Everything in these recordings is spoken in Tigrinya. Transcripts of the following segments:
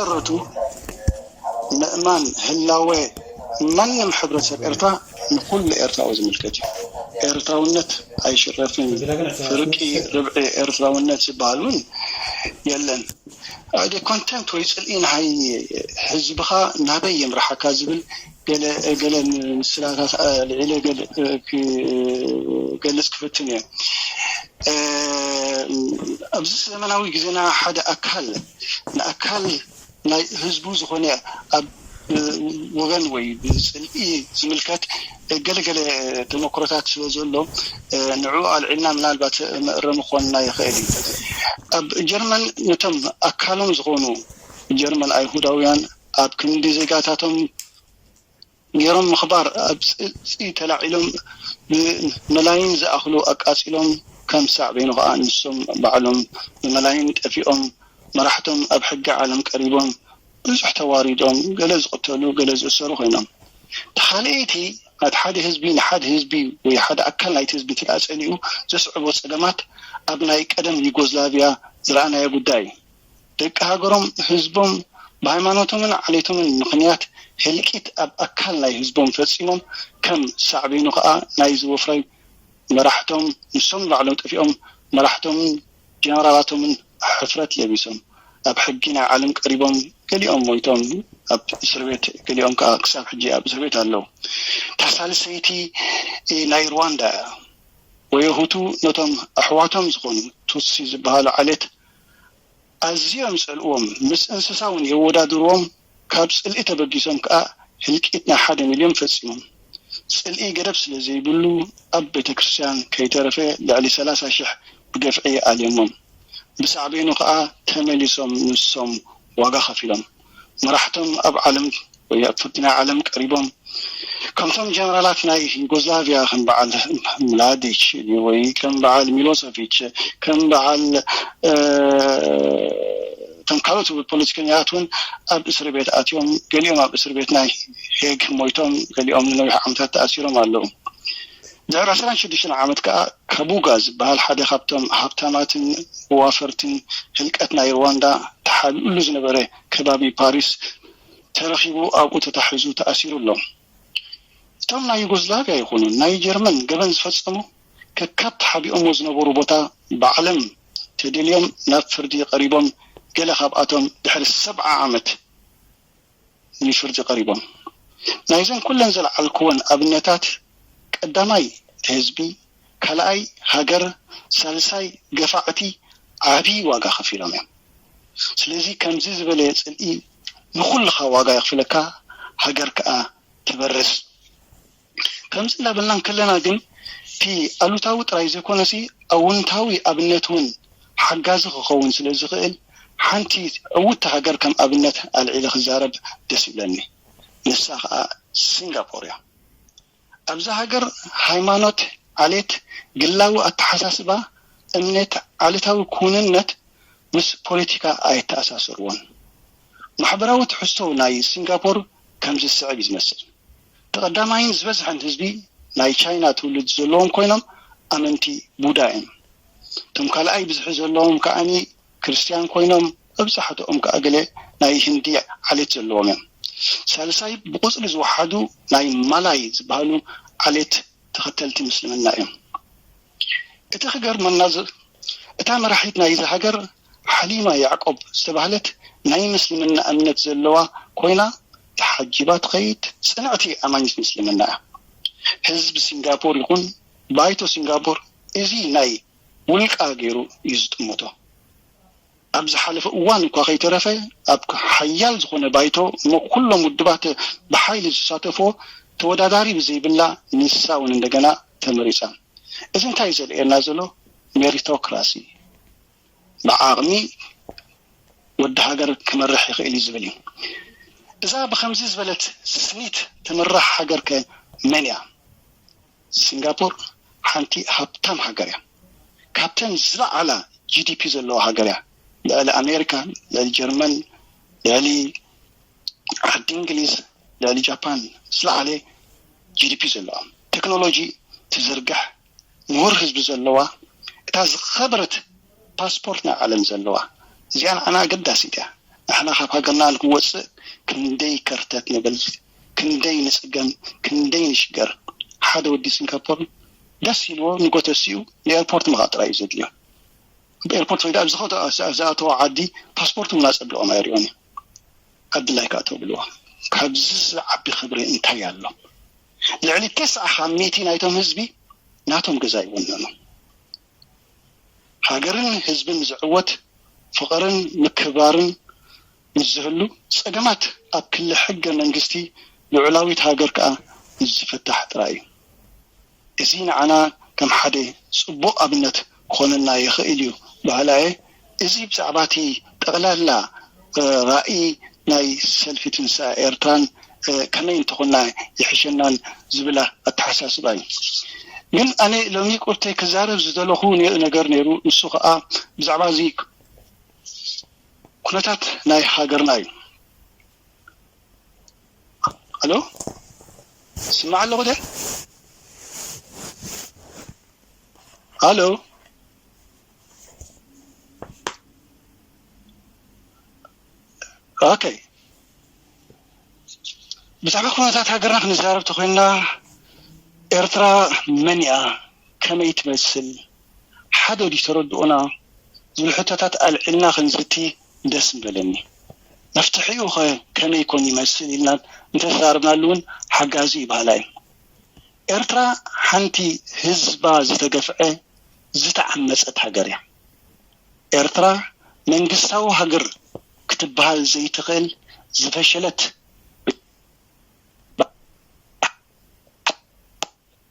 መሰረቱ ምእማን ህላወ ማንም ሕብረተሰብ ኤርትራ ንኩሉ ኤርትራዊ ዝምልከት እዩ። ኤርትራውነት ኣይሽረፍን። ፍርቂ ርብዒ ኤርትራውነት ዝበሃል እውን የለን። ኣደ ኮንተንት ወይ ጽልኢ ንሃይ ህዝብኻ ናበይ የምርሓካ ዝብል ገለ ገለ ምስላታት ኣልዒለ ገል- ክገልጽ ክፍትን እየ። ኣብዚ ዘመናዊ ግዜና ሓደ ኣካል ንኣካል ናይ ህዝቡ ዝኾነ ኣብ ወገን ወይ ብጽልኢ ዝምልከት ገለገለ ተመክሮታት ስለ ዘሎ ንዕኡ ኣልዒልና ምናልባት መእረሚ ክኾንና ይኽእል እዩ። ኣብ ጀርመን ነቶም ኣካሎም ዝኾኑ ጀርመን ኣይሁዳውያን ኣብ ክንዲ ዜጋታቶም ገይሮም ምኽባር ኣብ ጽልኢ ተላዒሎም ብመላይን ዝኣኽሉ ኣቃጺሎም ከም ሳዕቤኑ ከኣ ንሶም ባዕሎም ብመላይን ጠፊኦም መራሕቶም ኣብ ሕጊ ዓለም ቀሪቦም ብዙሕ ተዋሪዶም ገለ ዝቕተሉ ገለ ዝእሰሩ ኮይኖም ተኻልኤይቲ ናት ሓደ ህዝቢ ንሓደ ህዝቢ ወይ ሓደ ኣካል ናይቲ ህዝቢ ትዳ ጸሊኡ ዘስዕቦ ጸገማት ኣብ ናይ ቀደም ዩጎዝላቪያ ዝረኣናዮ ጉዳይ እዩ። ደቂ ሃገሮም ህዝቦም ብሃይማኖቶምን ዓሌቶምን ምኽንያት ህልቂት ኣብ ኣካል ናይ ህዝቦም ፈጺሞም ከም ሳዕቤኑ ከኣ ናይዚ ወፍራይ መራሕቶም ንሶም ባዕሎም ጠፊኦም መራሕቶምን ጀነራላቶምን ሕፍረት ለቢሶም ኣብ ሕጊ ናይ ዓለም ቀሪቦም ገሊኦም ሞይቶም ኣብ እስር ቤት ገሊኦም ከዓ ክሳብ ሕጂ ኣብ እስር ቤት ኣለዉ። እታ ሳልሰይቲ ናይ ሩዋንዳ እያ። ወየሁቱ ነቶም ኣሕዋቶም ዝኾኑ ቱትሲ ዝበሃሉ ዓሌት ኣዝዮም ይጸልእዎም፣ ምስ እንስሳ እውን የወዳድርዎም፣ ካብ ጽልኢ ተበጊሶም ከኣ ህልቂት ናይ ሓደ ሚልዮን ፈጺሞም። ጽልኢ ገደብ ስለ ዘይብሉ ኣብ ቤተ ክርስትያን ከይተረፈ ልዕሊ ሰላሳ ሽሕ ብገፍዒ ኣልዮሞም። ብሳዕቤኑ ከኣ ተመሊሶም ንሶም ዋጋ ከፊሎም። መራሕቶም ኣብ ዓለም ወይ ኣብ ፍርዲ ናይ ዓለም ቀሪቦም ከምቶም ጀነራላት ናይ ዩጎዝላቪያ ከም በዓል ምላዲች ወይ ከም በዓል ሚሎሶቪች ከም በዓል እቶም ካልኦት ፖለቲከኛታት እውን ኣብ እስሪ ቤት ኣትዮም ገሊኦም ኣብ እስሪ ቤት ናይ ሄግ ሞይቶም ገሊኦም ንነዊሕ ዓመታት ተኣሲሮም ኣለዉ። ድሕሪ ዕስራን ሽዱሽተን ዓመት ከዓ ካቡጋ ዝበሃል ሓደ ካብቶም ሃብታማትን ወፈርትን ህልቀት ናይ ሩዋንዳ ተሓቢኡሉ ዝነበረ ከባቢ ፓሪስ ተረኺቡ ኣብኡ ተታሒዙ ተኣሲሩ ኣሎ። እቶም ናይ ዩጎዝላቪያ ይኹኑ ናይ ጀርመን ገበን ዝፈጸሙ ከካብ ተሓቢኦሞ ዝነበሩ ቦታ ባዕሎም ተደልዮም ናብ ፍርዲ ቀሪቦም ገለ ካብኣቶም ድሕሪ ሰብዓ ዓመት ንፍርዲ ቀሪቦም። ናይዘን ኩለን ዘለዓልክወን ኣብነታት ቀዳማይ ህዝቢ፣ ካልኣይ ሃገር፣ ሳልሳይ ገፋዕቲ ዓብዪ ዋጋ ከፊሎም እዮም። ስለዚ ከምዚ ዝበለ ጽልኢ ንኹልኻ ዋጋ የኽፍለካ፣ ሃገር ከኣ ትበርስ። ከምዚ እናበልና እንከለና ግን እቲ ኣሉታዊ ጥራይ ዘይኮነሲ ኣውንታዊ ኣብነት እውን ሓጋዚ ክኸውን ስለ ዝኽእል ሓንቲ ዕውቲ ሃገር ከም ኣብነት ኣልዒለ ክዛረብ ደስ ይብለኒ። ንሳ ከዓ ሲንጋፖር እያ። ኣብዛ ሃገር ሃይማኖት፣ ዓሌት፣ ግላዊ ኣተሓሳስባ፣ እምነት፣ ዓሌታዊ ክውንነት ምስ ፖለቲካ ኣየተኣሳስርዎን። ማሕበራዊ ትሕዝቶ ናይ ሲንጋፖር ከምዚ ዝስዕብ እዩ ዝመስል። እቲ ቀዳማይን ዝበዝሐን ህዝቢ ናይ ቻይና ትውልዲ ዘለዎም ኮይኖም ኣመንቲ ቡዳ እዮም። እቶም ካልኣይ ብዝሒ ዘለዎም ከዓኒ ክርስትያን ኮይኖም መብዛሕትኦም ከኣ ገለ ናይ ህንዲ ዓሌት ዘለዎም እዮም። ሳልሳይ ብቁጽሪ ዝወሓዱ ናይ ማላይ ዝበሃሉ ዓሌት ተኸተልቲ ምስልምና እዮም። እቲ ክገርመና ዝ- እታ መራሒት ናይዚ ሃገር ሓሊማ ያዕቆብ ዝተባህለት ናይ ምስልምና እምነት ዘለዋ ኮይና ተሓጂባ ትኸይድ ጽንዕቲ ኣማኒት ምስልምና እያ። ህዝቢ ሲንጋፖር ይኹን ባይቶ ሲንጋፖር እዚ ናይ ውልቃ ገይሩ እዩ ዝጥምቶ። ኣብ ዝሓለፈ እዋን እኳ ከይተረፈ ኣብ ሓያል ዝኾነ ባይቶ እሞ ኩሎም ውድባት ብሓይሊ ዝሳተፍዎ ተወዳዳሪ ብዘይብላ ንሳ እውን እንደገና ተመሪፃ። እዚ እንታይ እዩ ዘርእየና ዘሎ? ሜሪቶክራሲ ብዓቕሚ ወዲ ሃገር ክመርሕ ይኽእል እዩ ዝብል እዩ። እዛ ብከምዚ ዝበለት ስኒት ትምራሕ ሃገር ከ መን እያ? ሲንጋፖር ሓንቲ ሃብታም ሃገር እያ። ካብተን ዝለዓላ ጂ ዲ ፒ ዘለዋ ሃገር እያ። ልዕሊ ኣሜሪካ፣ ልዕሊ ጀርመን፣ ልዕሊ ዓዲ እንግሊዝ፣ ልዕሊ ጃፓን ዝለዓለ ጂ ዲ ፒ ዘለዋ ቴክኖሎጂ ትዝርግሕ ምሁር ህዝቢ ዘለዋ እታ ዝኸበረት ፓስፖርት ናይ ዓለም ዘለዋ እዚኣ ንዓና ኣገዳሲት እያ። ንሕና ካብ ሃገርና ንክንወፅእ ክንደይ ከርተት ንብል፣ ክንደይ ንፅገም፣ ክንደይ ንሽገር። ሓደ ወዲ ሲንጋፖር ደስ ኢልዎ ንጎተሲኡ ንኤርፖርት ምኻድ ጥራይ እዩ ዘድልዮ። ኣብ ኤርፖርት ወይ ኣብ ዝኸደ ዝኣተዎ ዓዲ ፓስፖርት እውን ኣፀብልቖም ኣይሪኦን እዮም። ኣድላይ ከዓ ተብልዎ። ካብዚ ዝዓቢ ክብሪ እንታይ ኣሎ? ልዕሊ ተስዓ ካብ ሚእቲ ናይቶም ህዝቢ ናቶም ገዛ ይወነኑ። ሃገርን ህዝብን ዝዕወት ፍቕርን ምክብባርን ምስ ዝህሉ፣ ጸገማት ኣብ ክሊ ሕገ መንግስቲ ልዑላዊት ሃገር ከኣ ምስ ዝፍታሕ ጥራይ እዩ። እዚ ንዓና ከም ሓደ ጽቡቕ ኣብነት ክኾነና ይኽእል እዩ በሃላይ እየ። እዚ ብዛዕባ እቲ ጠቕላላ ራእይ ናይ ሰልፊ ትንሳኤ ኤርትራን ከመይ እንተኾንና ይሕሸናን ዝብል ኣተሓሳስባ እዩ። ግን ኣነ ሎሚ ቁርተይ ክዛረብ ዝደለኹ ነገር ነይሩ፣ ንሱ ከዓ ብዛዕባ እዚ ኩነታት ናይ ሃገርና እዩ። ኣሎ ስማዕ ኣለኹ ደ ኣሎ ኦኬ። ብዛዕባ ኩነታት ሃገርና ክንዛረብ ተኮይንና፣ ኤርትራ መን እያ፣ ከመይ ትመስል፣ ሓደ ድዩ ተረድኦና ዝብል ሕቶታት ኣልዒልና ክንዝቲ ደስ ምበለኒ። መፍትሒኡ ከ ከመይ ኮን ይመስል ኢልና እንተተዛረብናሉ እውን ሓጋዚ እዩ በሃላይ። ኤርትራ ሓንቲ ህዝባ ዝተገፍዐ ዝተዓመጸት ሃገር እያ። ኤርትራ መንግስታዊ ሃገር ክትበሃል ዘይትኽእል ዝፈሸለት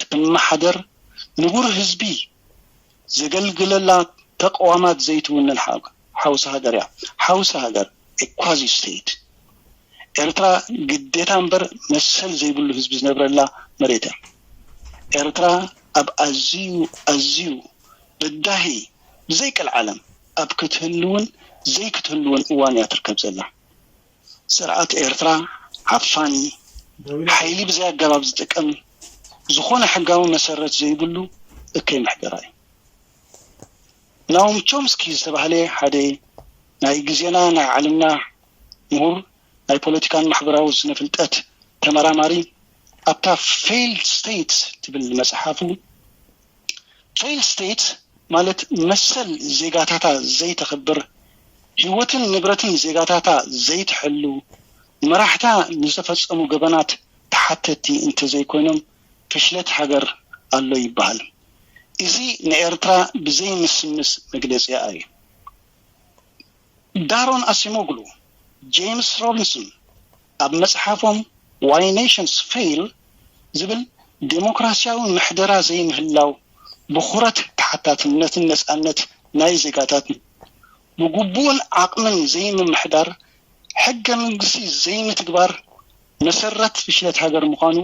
ትመሓደር ንቡር ህዝቢ ዘገልግለላ ተቕዋማት ዘይትውንን ሓውሲ ሃገር እያ። ሓውሲ ሃገር ኳዚ ስቴት ኤርትራ ግዴታ እምበር መሰል ዘይብሉ ህዝቢ ዝነብረላ መሬት እያ። ኤርትራ ኣብ ኣዝዩ ኣዝዩ በዳሂ ብዘይቀልዓለም ኣብ ክትህልውን ዘይክትህልውን እዋን እያ ትርከብ ዘላ። ስርዓት ኤርትራ ዓፋኒ፣ ሓይሊ ብዘይ ኣገባብ ዝጥቀም፣ ዝኾነ ሕጋዊ መሰረት ዘይብሉ እከይ ምሕደራ እዩ። ናኦም ቾምስኪ ዝተባህለ ሓደ ናይ ግዜና ናይ ዓለምና ምሁር ናይ ፖለቲካን ማሕበራዊ ስነ ፍልጠት ተመራማሪ ኣብታ ፌይልድ ስቴትስ ትብል መጽሓፉ ፌይልድ ስቴትስ ማለት መሰል ዜጋታታ ዘይተኽብር፣ ህይወትን ንብረትን ዜጋታታ ዘይትሕሉ፣ መራሕታ ንዝተፈጸሙ ገበናት ተሓተቲ እንተዘይኮይኖም ፍሽለት ሃገር ኣሎ ይበሃል። እዚ ንኤርትራ ብዘይምስምስ መግለጺኣ እዩ። ዳሮን ኣሲሞግሉ፣ ጄምስ ሮቢንሰን ኣብ መጽሓፎም ዋይ ኔሽንስ ፌይል ዝብል ዴሞክራሲያዊ ምሕደራ ዘይምህላው ብኹረት ተሓታትነትን ነጻነት ናይ ዜጋታትን ብግቡእን ዓቕምን ዘይምምሕዳር ሕገ መንግስቲ ዘይምትግባር መሰረት ፍሽለት ሃገር ምዃኑ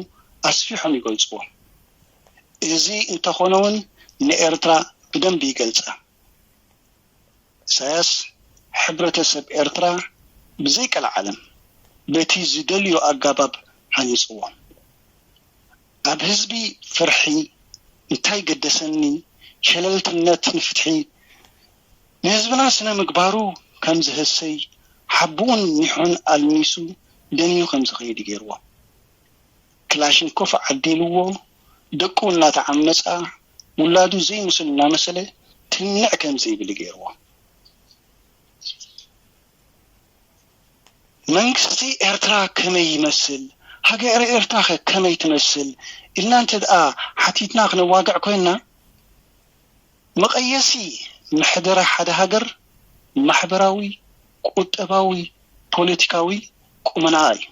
ኣስፊሖም ይገልጽዎ። እዚ እንተኾነ እውን ንኤርትራ ብደንቢ ይገልጻ። ኢሳያስ ሕብረተሰብ ኤርትራ ብዘይቀልዓለም በቲ ዝደልዮ ኣጋባብ ሃኒጽዎ። ኣብ ህዝቢ ፍርሒ እንታይ ገደሰኒ፣ ሸለልትነት ንፍትሒ፣ ንህዝብና ስነ ምግባሩ ከም ዝህሰይ ሓቡኡን ኒሑን ኣልሚሱ ደንዩ ከም ዝኸይድ ገይርዎ። ክላሽንኮፍ ዓዲልዎ ደቁ እናተዓመጻ ውላዱ ዘይምስሉ እናመሰለ ትንዕ ከም ዘይብል ገይርዎ። መንግስቲ ኤርትራ ከመይ ይመስል፣ ሃገር ኤርትራ ከ ከመይ ትመስል ኢልና እንተ ደኣ ሓቲትና ክነዋግዕ ኮይንና፣ መቐየሲ ምሕደራ ሓደ ሃገር ማሕበራዊ፣ ቁጠባዊ፣ ፖለቲካዊ ቁመናኣ እዩ።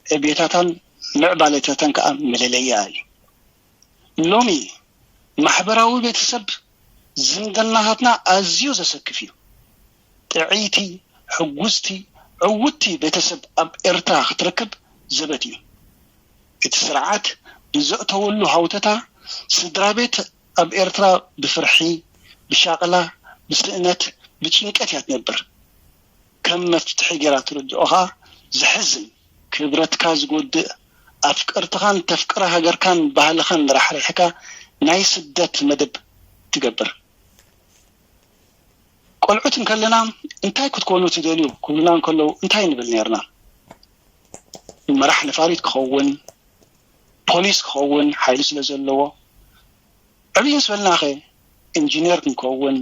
ዕቤታታን ምዕባለታታን ከኣ መለለይኣ እዩ። ሎሚ ማሕበራዊ ቤተሰብ ዝምድናታትና ኣዝዩ ዘሰክፍ እዩ። ጥዕይቲ፣ ሕጉስቲ፣ ዕውትቲ ቤተሰብ ኣብ ኤርትራ ክትረክብ ዘበት እዩ። እቲ ስርዓት ብዘእተወሉ ሃውተታ ስድራ ቤት ኣብ ኤርትራ ብፍርሒ፣ ብሻቕላ፣ ብስእነት፣ ብጭንቀት እያ ትነብር። ከም መፍትሒ ጌራ ትርድኦ ኸኣ ዘሕዝን፣ ክብረትካ ዝጎድእ፣ ኣፍቀርትኻን ተፍቅራ ሃገርካን ባህልኻን ራሕሪሕካ ናይ ስደት መደብ ትገብር። ቆልዑት እንከለና እንታይ ክትኮኑ ትደልዩ ክብሉና እንከለዉ እንታይ ንብል ነርና? መራሕ ነፋሪት ክኸውን፣ ፖሊስ ክኸውን ሓይሊ ስለ ዘለዎ፣ ዕብይ ምስ በልናኸ ኢንጂነር ክንከውን፣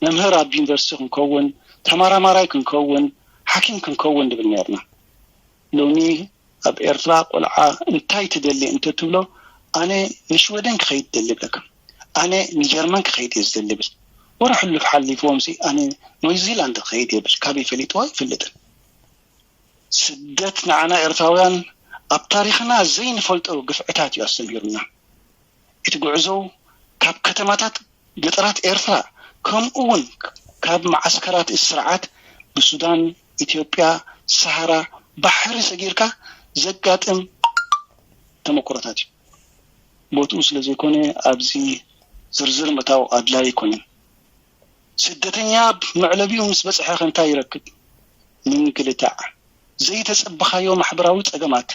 መምህር ኣብ ዩኒቨርሲቲ ክንከውን፣ ተመራማራይ ክንከውን፣ ሓኪም ክንከውን ንብል ነርና። ሎሚ ኣብ ኤርትራ ቆልዓ እንታይ ትደሊ እንተትብሎ፣ ኣነ ንሽወደን ክኸይድ ደሊ ይብለካ። ኣነ ንጀርመን ክኸይድ እየ ዝደሊ ይብል። ወረ ሕሉፍ ሓሊፍዎም ሲ ኣነ ኒውዚላንድ ክኸይድ እየ ይብል። ካበይ ፈሊጥዎ ኣይፈልጥን። ስደት ንዓና ኤርትራውያን ኣብ ታሪኽና ዘይንፈልጦ ግፍዕታት እዩ ኣስተምሂሩና። እቲ ጉዕዞ ካብ ከተማታት ገጠራት ኤርትራ ከምኡ እውን ካብ መዓስከራት እቲ ስርዓት ብሱዳን፣ ኢትዮጵያ፣ ሰሃራ፣ ባሕሪ ሰጊርካ ዘጋጥም ተመኩሮታት እዩ። ቦትኡ ስለ ዘይኮነ ኣብዚ ዝርዝር ምእታው ኣድላይ ኣይኮነን። ስደተኛ መዕለቢኡ ምስ በጽሐ ከ እንታይ ይረክብ? ምንግልታዕ፣ ዘይተጸበኻዮ ማሕበራዊ ጸገማት፣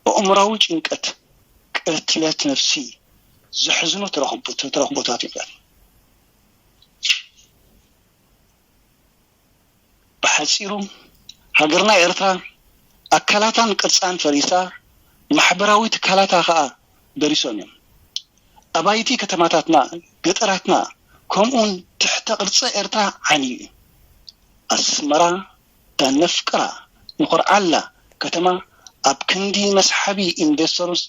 ኣእምሮኣዊ ጭንቀት፣ ቅትለት ነፍሲ ዘሕዝኑ ተረኽቦ- ተረኽቦታት እዮም። ብሓጺሩ ሃገርና ኤርትራ ኣካላታን ቅርጻን ፈሪሳ፣ ማሕበራዊ ትካላታ ከኣ በሪሶም እዮም። ኣባይቲ ከተማታትና፣ ገጠራትና፣ ከምኡውን ትሕተ ቅርጺ ኤርትራ ዓንዩ እዩ። ኣስመራ፣ እታ ነፍቅራ፣ ንኾርዓላ ከተማ፣ ኣብ ክንዲ መስሓቢ ኢንቨስተርስ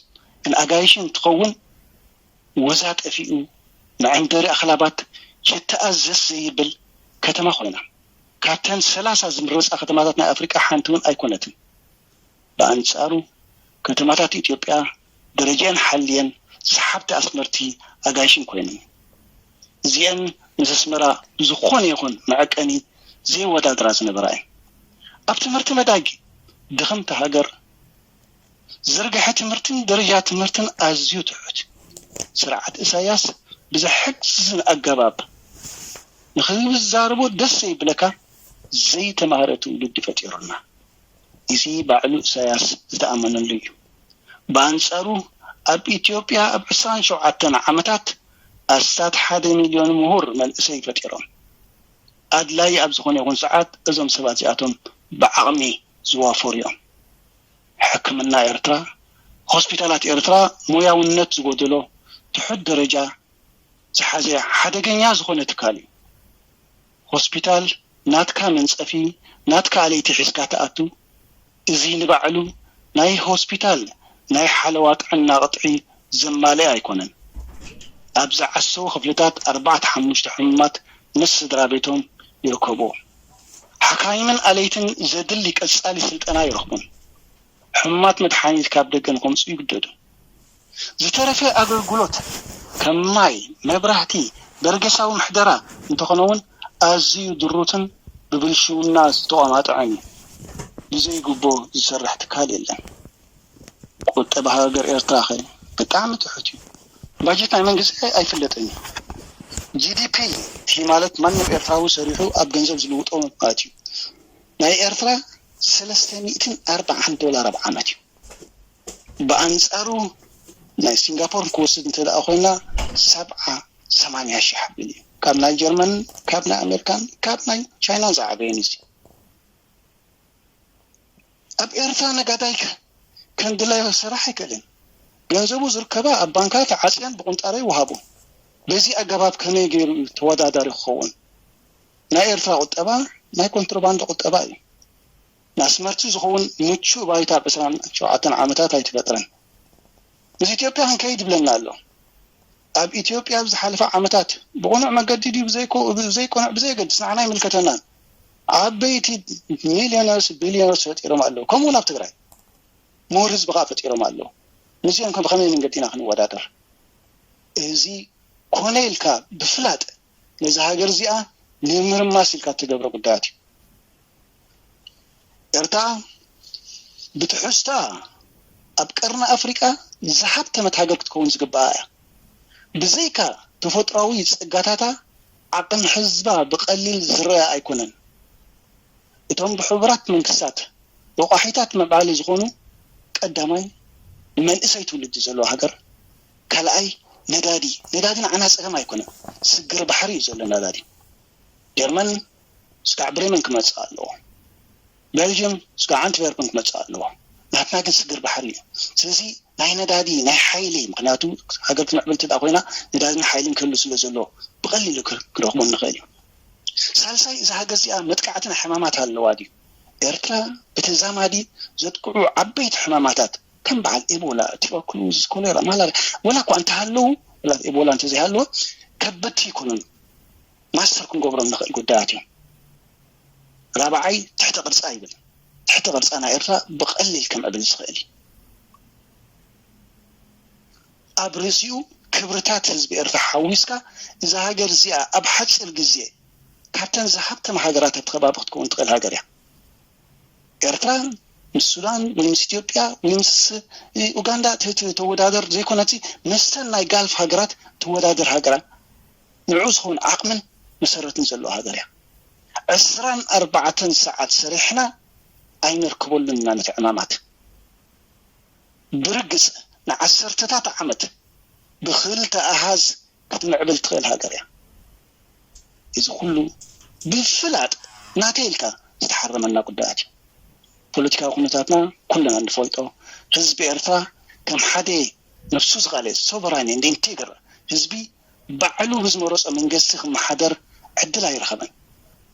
ኣጋይሽን ትኸውን፣ ወዛ ጠፊኡ፣ መዐንደሪ ኣኽላባት፣ ሸተኣ ዘስ ዘይብል ከተማ ኮይና። ካብተን ሰላሳ ዝምረጻ ከተማታት ናይ ኣፍሪቃ ሓንቲ እውን ኣይኮነትን። ብኣንጻሩ፣ ከተማታት ኢትዮጵያ ደረጃን ሓልየን ሰሓብቲ ኣስመርቲ ኣጋይሽን ኮይነን። እዚአን ምስ ኣስመራ ብዝኾነ ይኹን መዐቀኒ ዘይወዳደራ ዝነበራ እየን። ኣብ ትምህርቲ መዳጊ ድኽምቲ ሃገር፣ ዝርግሐ ትምህርትን ደረጃ ትምህርትን ኣዝዩ ትሑት። ስርዓት ኢሳያስ ብዘሕዝን ኣገባብ ንኽንዛረቦ ደስ ዘይብለካ ዘይተማህረ ትውልዲ ፈጢሩልና። እዚ ባዕሉ ኢሳያስ ዝተኣመነሉ እዩ። ብኣንጻሩ ኣብ ኢትዮጵያ ኣብ ዕስራን ሸውዓተን ዓመታት ኣስታት ሓደ ሚልዮን ምሁር መንእሰይ ፈጢሮም። ኣድላይ ኣብ ዝኾነ ይኹን ሰዓት እዞም ሰባት እዚኣቶም ብዓቕሚ ዝዋፈሩ እዮም። ሕክምና ኤርትራ፣ ሆስፒታላት ኤርትራ ሞያውነት ዝጎደሎ ትሑት ደረጃ ዝሓዘ ሓደገኛ ዝኾነ ትካል እዩ። ሆስፒታል ናትካ መንጸፊ፣ ናትካ ኣለይቲ ሒዝካ ትኣቱ። እዚ ንባዕሉ ናይ ሆስፒታል ናይ ሓለዋ ጥዕና ቅጥዒ ዘማልአ ኣይኮነን። ኣብ ዝዓሰዉ ክፍልታት ኣርባዕተ ሓሙሽተ ሕሙማት ምስ ስድራ ቤቶም ይርከብዎ። ሓካይምን ኣለይትን ዘድሊ ቀጻሊ ስልጠና ይረኽቡን። ሕሙማት መድሓኒት ካብ ደገ ንኸምጽኡ ይግደዱ። ዝተረፈ ኣገልግሎት ከም ማይ፣ መብራህቲ፣ በርገሳዊ ምሕደራ እንተኾነ እውን ኣዝዩ ድሩትን ብብልሽውና ዝተቖማጠዐን እዩ። ብዘይግቦ ዝሰርሕ ትካል የለን። ቁጠባ ሃገር ኤርትራ ኸ ብጣዕሚ ትሑት እዩ። ባጀት ናይ መንግስቲ ኣይፍለጥን እዩ። ጂ ዲ ፒ እቲ ማለት ማንም ኤርትራዊ ሰሪሑ ኣብ ገንዘብ ዝልውጦ ማለት እዩ። ናይ ኤርትራ ሰለስተ ሚእትን ኣርባዓን ዶላር ኣብ ዓመት እዩ። ብኣንጻሩ ናይ ሲንጋፖር ክወስድ እንተ ደኣ ኮይና ሰብዓ ሰማንያ ሺሕ ሓቢል እዩ። ካብ ናይ ጀርመን፣ ካብ ናይ ኣሜሪካን ካብ ናይ ቻይናን ዝዓበየን እዚ። ኣብ ኤርትራ ነጋዳይ ከ- ከም ድላዩ ክሰርሕ ኣይክእልን። ገንዘቡ ዝርከባ ኣብ ባንካ ተዓፅየን ብቁንጣሮ ይወሃቡ። በዚ ኣገባብ ከመይ ገይሩ እዩ ተወዳዳሪ ክኸውን? ናይ ኤርትራ ቁጠባ ናይ ኮንትሮባንድ ቁጠባ እዩ። ንኣስመርቲ ዝኸውን ምቹእ ባይታ ኣብ ዕስራን ሸውዓተን ዓመታት ኣይተፈጥረን። ምስ ኢትዮጵያ ክንከይድ ይብለና ኣሎ። ኣብ ኢትዮጵያ ኣብ ዝሓለፈ ዓመታት ብቕኑዕ መገዲ ድዩ ብዘይኮ- ብዘይቅኑዕ ብዘየገድስ ንዓና ኣይምልከተናን። ዓበይቲ ሚልዮነርስ ቢልዮነርስ ፈጢሮም ኣለዉ። ከምኡ እውን ኣብ ትግራይ ምሁር ህዝቢ ከዓ ፈጢሮም ኣለዉ። ምስዚኦም ከም ከመይ መንገዲ ኢና ክንወዳደር? እዚ ኮነ ኢልካ ብፍላጥ ነዚ ሃገር እዚኣ ንምርማስ ኢልካ እትገብሮ ጉዳያት እዩ። ኤርትራ ብትሕዝታ ኣብ ቀርኒ ኣፍሪቃ ዝሃብተመት ሃገር ክትከውን ዝግባኣ እያ። ብዘይካ ተፈጥሯዊ ጸጋታታ ዓቕሚ ህዝባ ብቐሊል ዝረኣ ኣይኮነን። እቶም ብሕቡራት መንግስታት ረቋሒታት ምዕባለ ዝኾኑ ቀዳማይ መንእሰይ ትውልዲ ዘለዋ ሃገር፣ ካልኣይ ነዳዲ፣ ነዳዲ ንዓና ጸገም ኣይኮነን፣ ስግር ባሕሪ እዩ ዘሎ ነዳዲ። ጀርመን ስጋዕ ብሬመን ክመፅእ ኣለዎ። ቤልጅየም ስጋዕ ኣንትቨርፕን ክመፅእ ኣለዎ። ናትና ግን ስግር ባሕሪ እዩ። ስለዚ ናይ ነዳዲ ናይ ሓይሊ፣ ምክንያቱ ሃገር ትምዕብል እንተ ኮይና ነዳድን ሓይልን ክህሉ ስለ ዘለዎ ብቐሊሉ ክረኽቦ ንኽእል እዩ። ሳልሳይ፣ እዛ ሃገር እዚኣ መጥቃዕቲ ናይ ሕማማት ኣለዋ ድዩ? ኤርትራ ብተዛማዲ ዘጥቅዑ ዓበይቲ ሕማማታት ከም በዓል ኤቦላ፣ ቲበክሉዝ፣ ኮሌራ፣ ማላርያ ወላ እኳ እንተሃለዉ፣ ወላ ኤቦላ እንተዘይሃለወ ከበድቲ ይኮኑን ማስተር ክንገብሮም ንኽእል ጉዳያት እዮም። ራብዓይ ትሕተ ቅርጻ ይብል። ትሕተ ቅርጻ ናይ ኤርትራ ብቐሊል ከምዕብል ዝኽእል እዩ። ኣብ ርእሲኡ ክብርታት ህዝቢ ኤርትራ ሓዊስካ እዛ ሃገር እዚኣ ኣብ ሓጺር ግዜ ካብተን ዝሃብተማ ሃገራት ኣብቲ ከባቢ ክትከውን ትኽእል ሃገር እያ። ኤርትራ ምስ ሱዳን ወይ ምስ ኢትዮጵያ ወይ ምስ ኡጋንዳ ተወዳደር ዘይኮነቲ ምስተን ናይ ጋልፍ ሃገራት ትወዳደር ሃገራ ንዑ ዝኸውን ዓቕምን መሰረትን ዘለዎ ሃገር እያ። ዕስራን ኣርባዕተን ሰዓት ሰሪሕና ኣይነርክበሉን ኢና ነቲ ዕማማት። ብርግጽ ንዓሰርተታት ዓመት ብኽልተ ኣሃዝ ክትምዕብል ትኽእል ሃገር እያ። እዚ ኩሉ ብፍላጥ ናተይ ኢልካ ዝተሓረመና ጉዳያት እዩ። ፖለቲካዊ ኩነታትና ኩልና እንፈልጦ፣ ህዝቢ ኤርትራ ከም ሓደ ነብሱ ዝቓለስ ሶቨራይን ኤንድ ኢንቴግር ህዝቢ ባዕሉ ብዝመረጾ መንግስቲ ክመሓደር ዕድል ኣይረኸበን።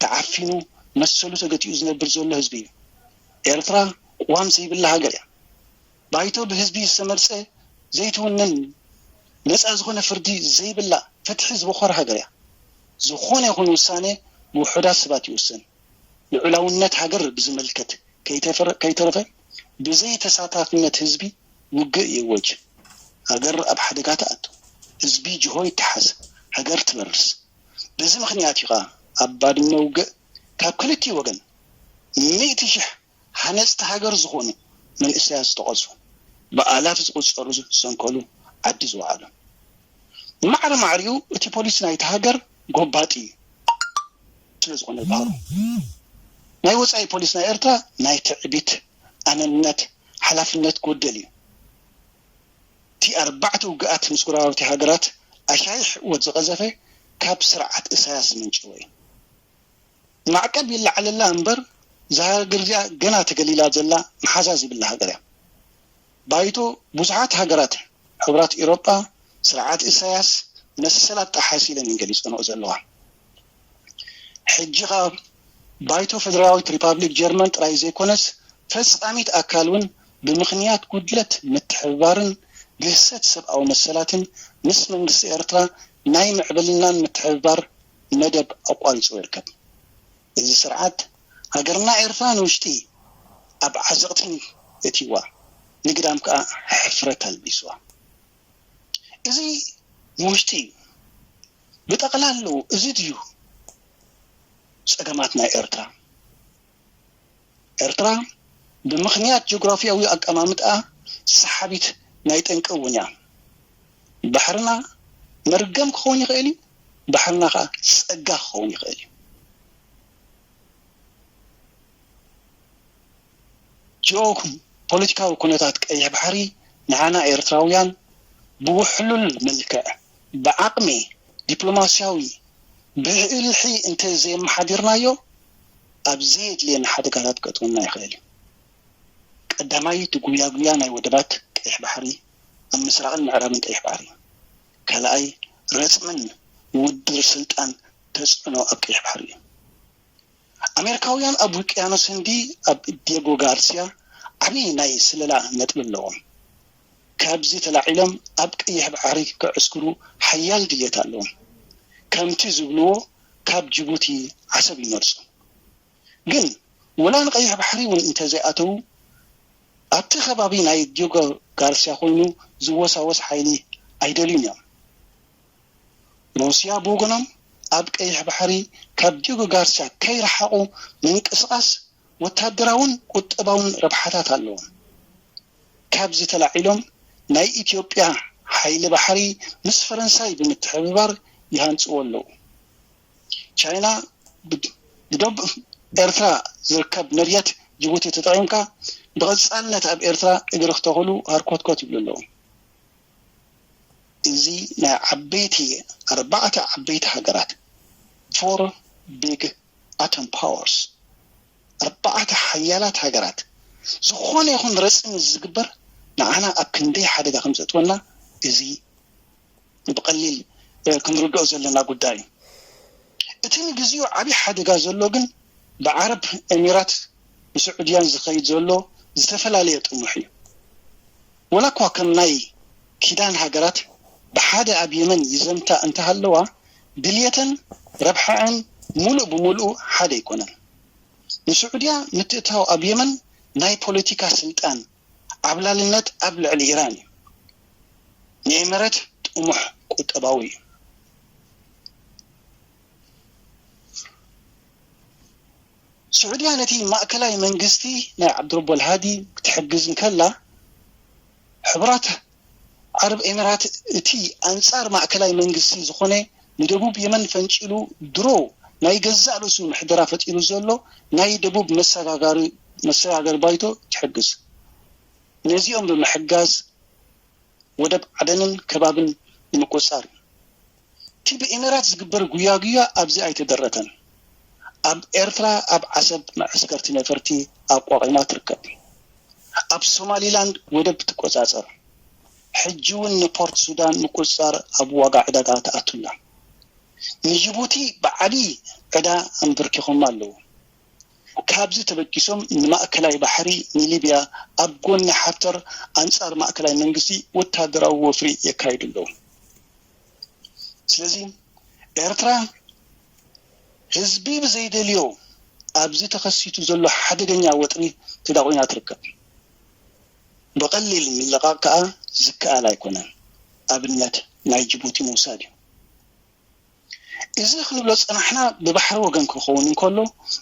ተዓፊኑ መሰሉ ተገቲኡ ዝነብር ዘሎ ህዝቢ እዩ። ኤርትራ ቅዋም ዘይብላ ሃገር እያ። ባይቶ ብህዝቢ ዝተመርጸ ዘይትውንን ነጻ ዝኾነ ፍርዲ ዘይብላ ፍትሒ ዝበኾረ ሃገር እያ። ዝኾነ ይኹን ውሳኔ ብውሑዳት ሰባት ይውሰን። ልዑላውነት ሃገር ብዝምልከት ከይተፈረ- ከይተረፈ ብዘይ ተሳታፍነት ህዝቢ ውግእ ይእወጅ። ሃገር ኣብ ሓደጋ ትኣቱ። ህዝቢ ጅሆ ይተሓዝ። ሃገር ትበርስ። በዚ ምኽንያት እዩ ኸኣ ኣብ ባድመ ውግእ ካብ ክልቲኡ ወገን ሚእቲ ሽሕ ሃነፅቲ ሃገር ዝኾኑ መንእሰያት ዝተቐዝፉ፣ ብኣላፍ ዝቑፀሩ ዝሰንከሉ ዓዲ ዝወዓሉ። ማዕረ ማዕሪኡ እቲ ፖሊስ ናይቲ ሃገር ጎባጢ እዩ። ስለ ዝኾነ ባህሩ ናይ ወፃኢ ፖሊስ ናይ ኤርትራ ናይ ትዕቢት፣ ኣነነት፣ ሓላፍነት ጎደል እዩ። እቲ ኣርባዕተ ውግኣት ምስ ጎረባብቲ ሃገራት ኣሻይሕ እወት ዝቐዘፈ ካብ ስርዓት እሳያስ ዝመንጨወ እዩ። ማዕቀብ ይለዓለላ እምበር እዛ ሃገር እዚኣ ገና ተገሊላ ዘላ መሓዛ ዘይብላ ሃገር እያ። ባይቶ ብዙሓት ሃገራት ሕቡራት ኤውሮጳ ስርዓት እሳያስ መሰላት ጠሓሲ ኢለን እየን ገሊጸንኦ ዘለዋ። ሕጂ ኸኣ ባይቶ ፈደራላዊት ሪፓብሊክ ጀርመን ጥራይ ዘይኮነስ ፈጻሚት ኣካል እውን ብምኽንያት ጉድለት ምትሕብባርን ግህሰት ሰብኣዊ መሰላትን ምስ መንግስቲ ኤርትራ ናይ ምዕብልናን ምትሕብባር መደብ ኣቋሪጹ ይርከብ። እዚ ስርዓት ሃገርና ኤርትራ ንውሽጢ ኣብ ዓዘቕቲ እትይዋ፣ ንግዳም ከኣ ሕፍረት ኣልቢስዋ። እዚ ንውሽጢ እዩ። ብጠቕላላኡ እዚ ድዩ ጸገማት ናይ ኤርትራ? ኤርትራ ብምኽንያት ጂኦግራፊያዊ ኣቀማምጣኣ ሰሓቢት ናይ ጠንቂ እውን እያ። ባሕርና መርገም ክኸውን ይኽእል እዩ፣ ባሕርና ኸኣ ጸጋ ክኸውን ይኽእል እዩ። ጂኦ ፖለቲካዊ ኩነታት ቀይሕ ባሕሪ ንዓና ኤርትራውያን ብውሕሉል መልክዕ ብዓቕሚ ዲፕሎማስያዊ ብህልሒ እንተ ዘየመሓዲርናዮ ኣብ ዘየድልየና ሓደጋታት ከእትወና ይኽእል እዩ። ቀዳማይ እቲ ጉያጉያ ናይ ወደባት ቀይሕ ባሕሪ ኣብ ምስራቕን ምዕራብን ቀይሕ ባሕሪ፣ ካልኣይ ረጽምን ውድር ስልጣን ተጽዕኖ ኣብ ቀይሕ ባሕሪ እዩ። ኣሜሪካውያን ኣብ ውቅያኖስ ህንዲ ኣብ ዲየጎ ጋርሲያ ዓብዪ ናይ ስለላ ነጥቢ ኣለዎም። ካብዚ ተላዒሎም ኣብ ቀይሕ ባሕሪ ክዕስክሩ ሓያል ድልየት ኣለዎም። ከምቲ ዝብልዎ ካብ ጅቡቲ ዓሰብ ይመርጹ። ግን ወላ ንቀይሕ ባሕሪ እውን እንተዘይኣተዉ ኣብቲ ከባቢ ናይ ዲየጎ ጋርሲያ ኮይኑ ዝወሳወስ ሓይሊ ኣይደልዩን እዮም። ሩስያ ብወገኖም ኣብ ቀይሕ ባሕሪ ካብ ዲየጎ ጋርሲያ ከይረሓቑ ምንቅስቓስ ወታደራውን ቁጠባውን ረብሓታት ኣለዎም። ካብዚ ተላዒሎም ናይ ኢትዮጵያ ሓይሊ ባሕሪ ምስ ፈረንሳይ ብምትሕብባር ይሃንፅዎ ኣለዉ። ቻይና ብደቡብ ኤርትራ ዝርከብ መርየት ጅቡቲ ተጠቒምካ ብቐፃልነት ኣብ ኤርትራ እግሪ ክተኽሉ ሃርኮትኮት ይብሉ ኣለዉ። እዚ ናይ ዓበይቲ ኣርባዕተ ዓበይቲ ሃገራት ፎር ቢግ atom powers፣ ኣርባዕተ ሓያላት ሃገራት፣ ዝኾነ ይኹን ረጽሚ ዝግበር ንዓና ኣብ ክንደይ ሓደጋ ከም ዘእትወና እዚ ብቐሊል ክንርድኦ ዘለና ጉዳይ እዩ። እቲ ንግዚኡ ዓብዪ ሓደጋ ዘሎ ግን ብዓረብ ኤሚራት ብስዑድያን ዝኸይድ ዘሎ ዝተፈላለየ ጥሙሕ እዩ። ወላ እኳ ከም ናይ ኪዳን ሃገራት ብሓደ ኣብ የመን ይዘምታ እንተሃለዋ፣ ድልየተን ረብሓዐን ሙሉእ ብሙሉእ ሓደ ኣይኮነን። ንስዑድያ ምትእታው ኣብ የመን ናይ ፖለቲካ ስልጣን ዓብላልነት ኣብ ልዕሊ ኢራን እዩ። ንኤመረት ጥሙሕ ቁጠባዊ እዩ። ስዑድያ ነቲ ማእከላይ መንግስቲ ናይ ዓብዱረቦል ሃዲ ክትሕግዝ እንከላ፣ ሕቡራት ዓረብ ኤሚራት እቲ ኣንጻር ማእከላይ መንግስቲ ዝኾነ ንደቡብ የመን ፈንጪሉ ድሮ ናይ ገዛእ ርእሱ ምሕደራ ፈጢሩ ዘሎ ናይ ደቡብ መሰጋጋሪ መሰጋገሪ ባይቶ ትሕግዝ። ነዚኦም ብምሕጋዝ ወደብ ዓደንን ከባብን ንምቁጽጻር እዩ። እቲ ብኤሚራት ዝግበር ጉያጉያ ኣብዚ ኣይተደረተን። ኣብ ኤርትራ ኣብ ዓሰብ መዐስከርቲ ነፈርቲ ኣቋቒማ ትርከብ። ኣብ ሶማሊላንድ ወደብ ትቆጻጸር። ሕጂ እውን ንፖርት ሱዳን ምቁጽጻር ኣብ ዋጋ ዕዳጋ ትኣቱላ። ንጅቡቲ ብዓቢ ዕዳ ኣንበርኪኾማ ኣለዉ። ካብዚ ተበጊሶም ንማእከላይ ባሕሪ ንሊብያ ኣብ ጎኒ ሓፍተር ኣንጻር ማእከላይ መንግስቲ ወታደራዊ ወፍሪ የካይዱ ኣለዉ። ስለዚ ኤርትራ ህዝቢ ብዘይደልዮ ኣብዚ ተኸሲቱ ዘሎ ሓደገኛ ወጥሪ ተዳቑና ትርከብ። ብቐሊል ምልቓቕ ከኣ ዝከኣል ኣይኮነን። ኣብነት ናይ ጅቡቲ ምውሳድ እዩ። እዚ ክንብሎ ጸናሕና ብባሕሪ ወገን ክኸውን እንከሎ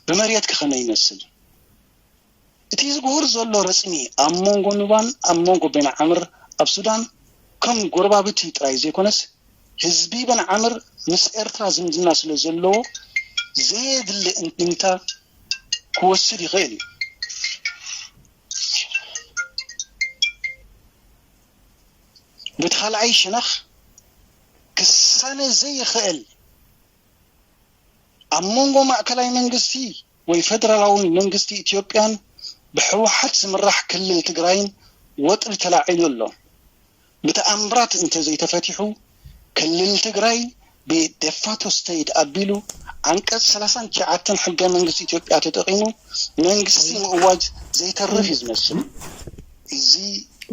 ብመሬት ከ ከመይ ይመስል? እቲ ዝግሁር ዘሎ ረጽሚ ኣብ መንጎ ኑባን ኣብ መንጎ ቤንዓምር ኣብ ሱዳን ከም ጎረባብቲ ጥራይ ዘይኮነስ ህዝቢ ቤንዓምር ምስ ኤርትራ ዝምድና ስለ ዘለዎ ዘየድሊ እንድምታ ክወስድ ይኽእል እዩ። በቲ ካልኣይ ሸነኽ ክሳነ ዘይኽእል ኣብ መንጎ ማእከላይ መንግስቲ ወይ ፈደራላዊ መንግስቲ ኢትዮጵያን ብህወሓት ዝምራሕ ክልል ትግራይን ወጥሪ ተላዒሉ ኣሎ። ብተኣምራት እንተዘይተፈቲሑ ክልል ትግራይ ብደፋቶ ስተይት ኣቢሉ ዓንቀፅ ሰላሳን ትሽዓተን ሕገ መንግስቲ ኢትዮጵያ ተጠቒሙ መንግስቲ ምእዋጅ ዘይተርፍ እዩ ዝመስል። እዚ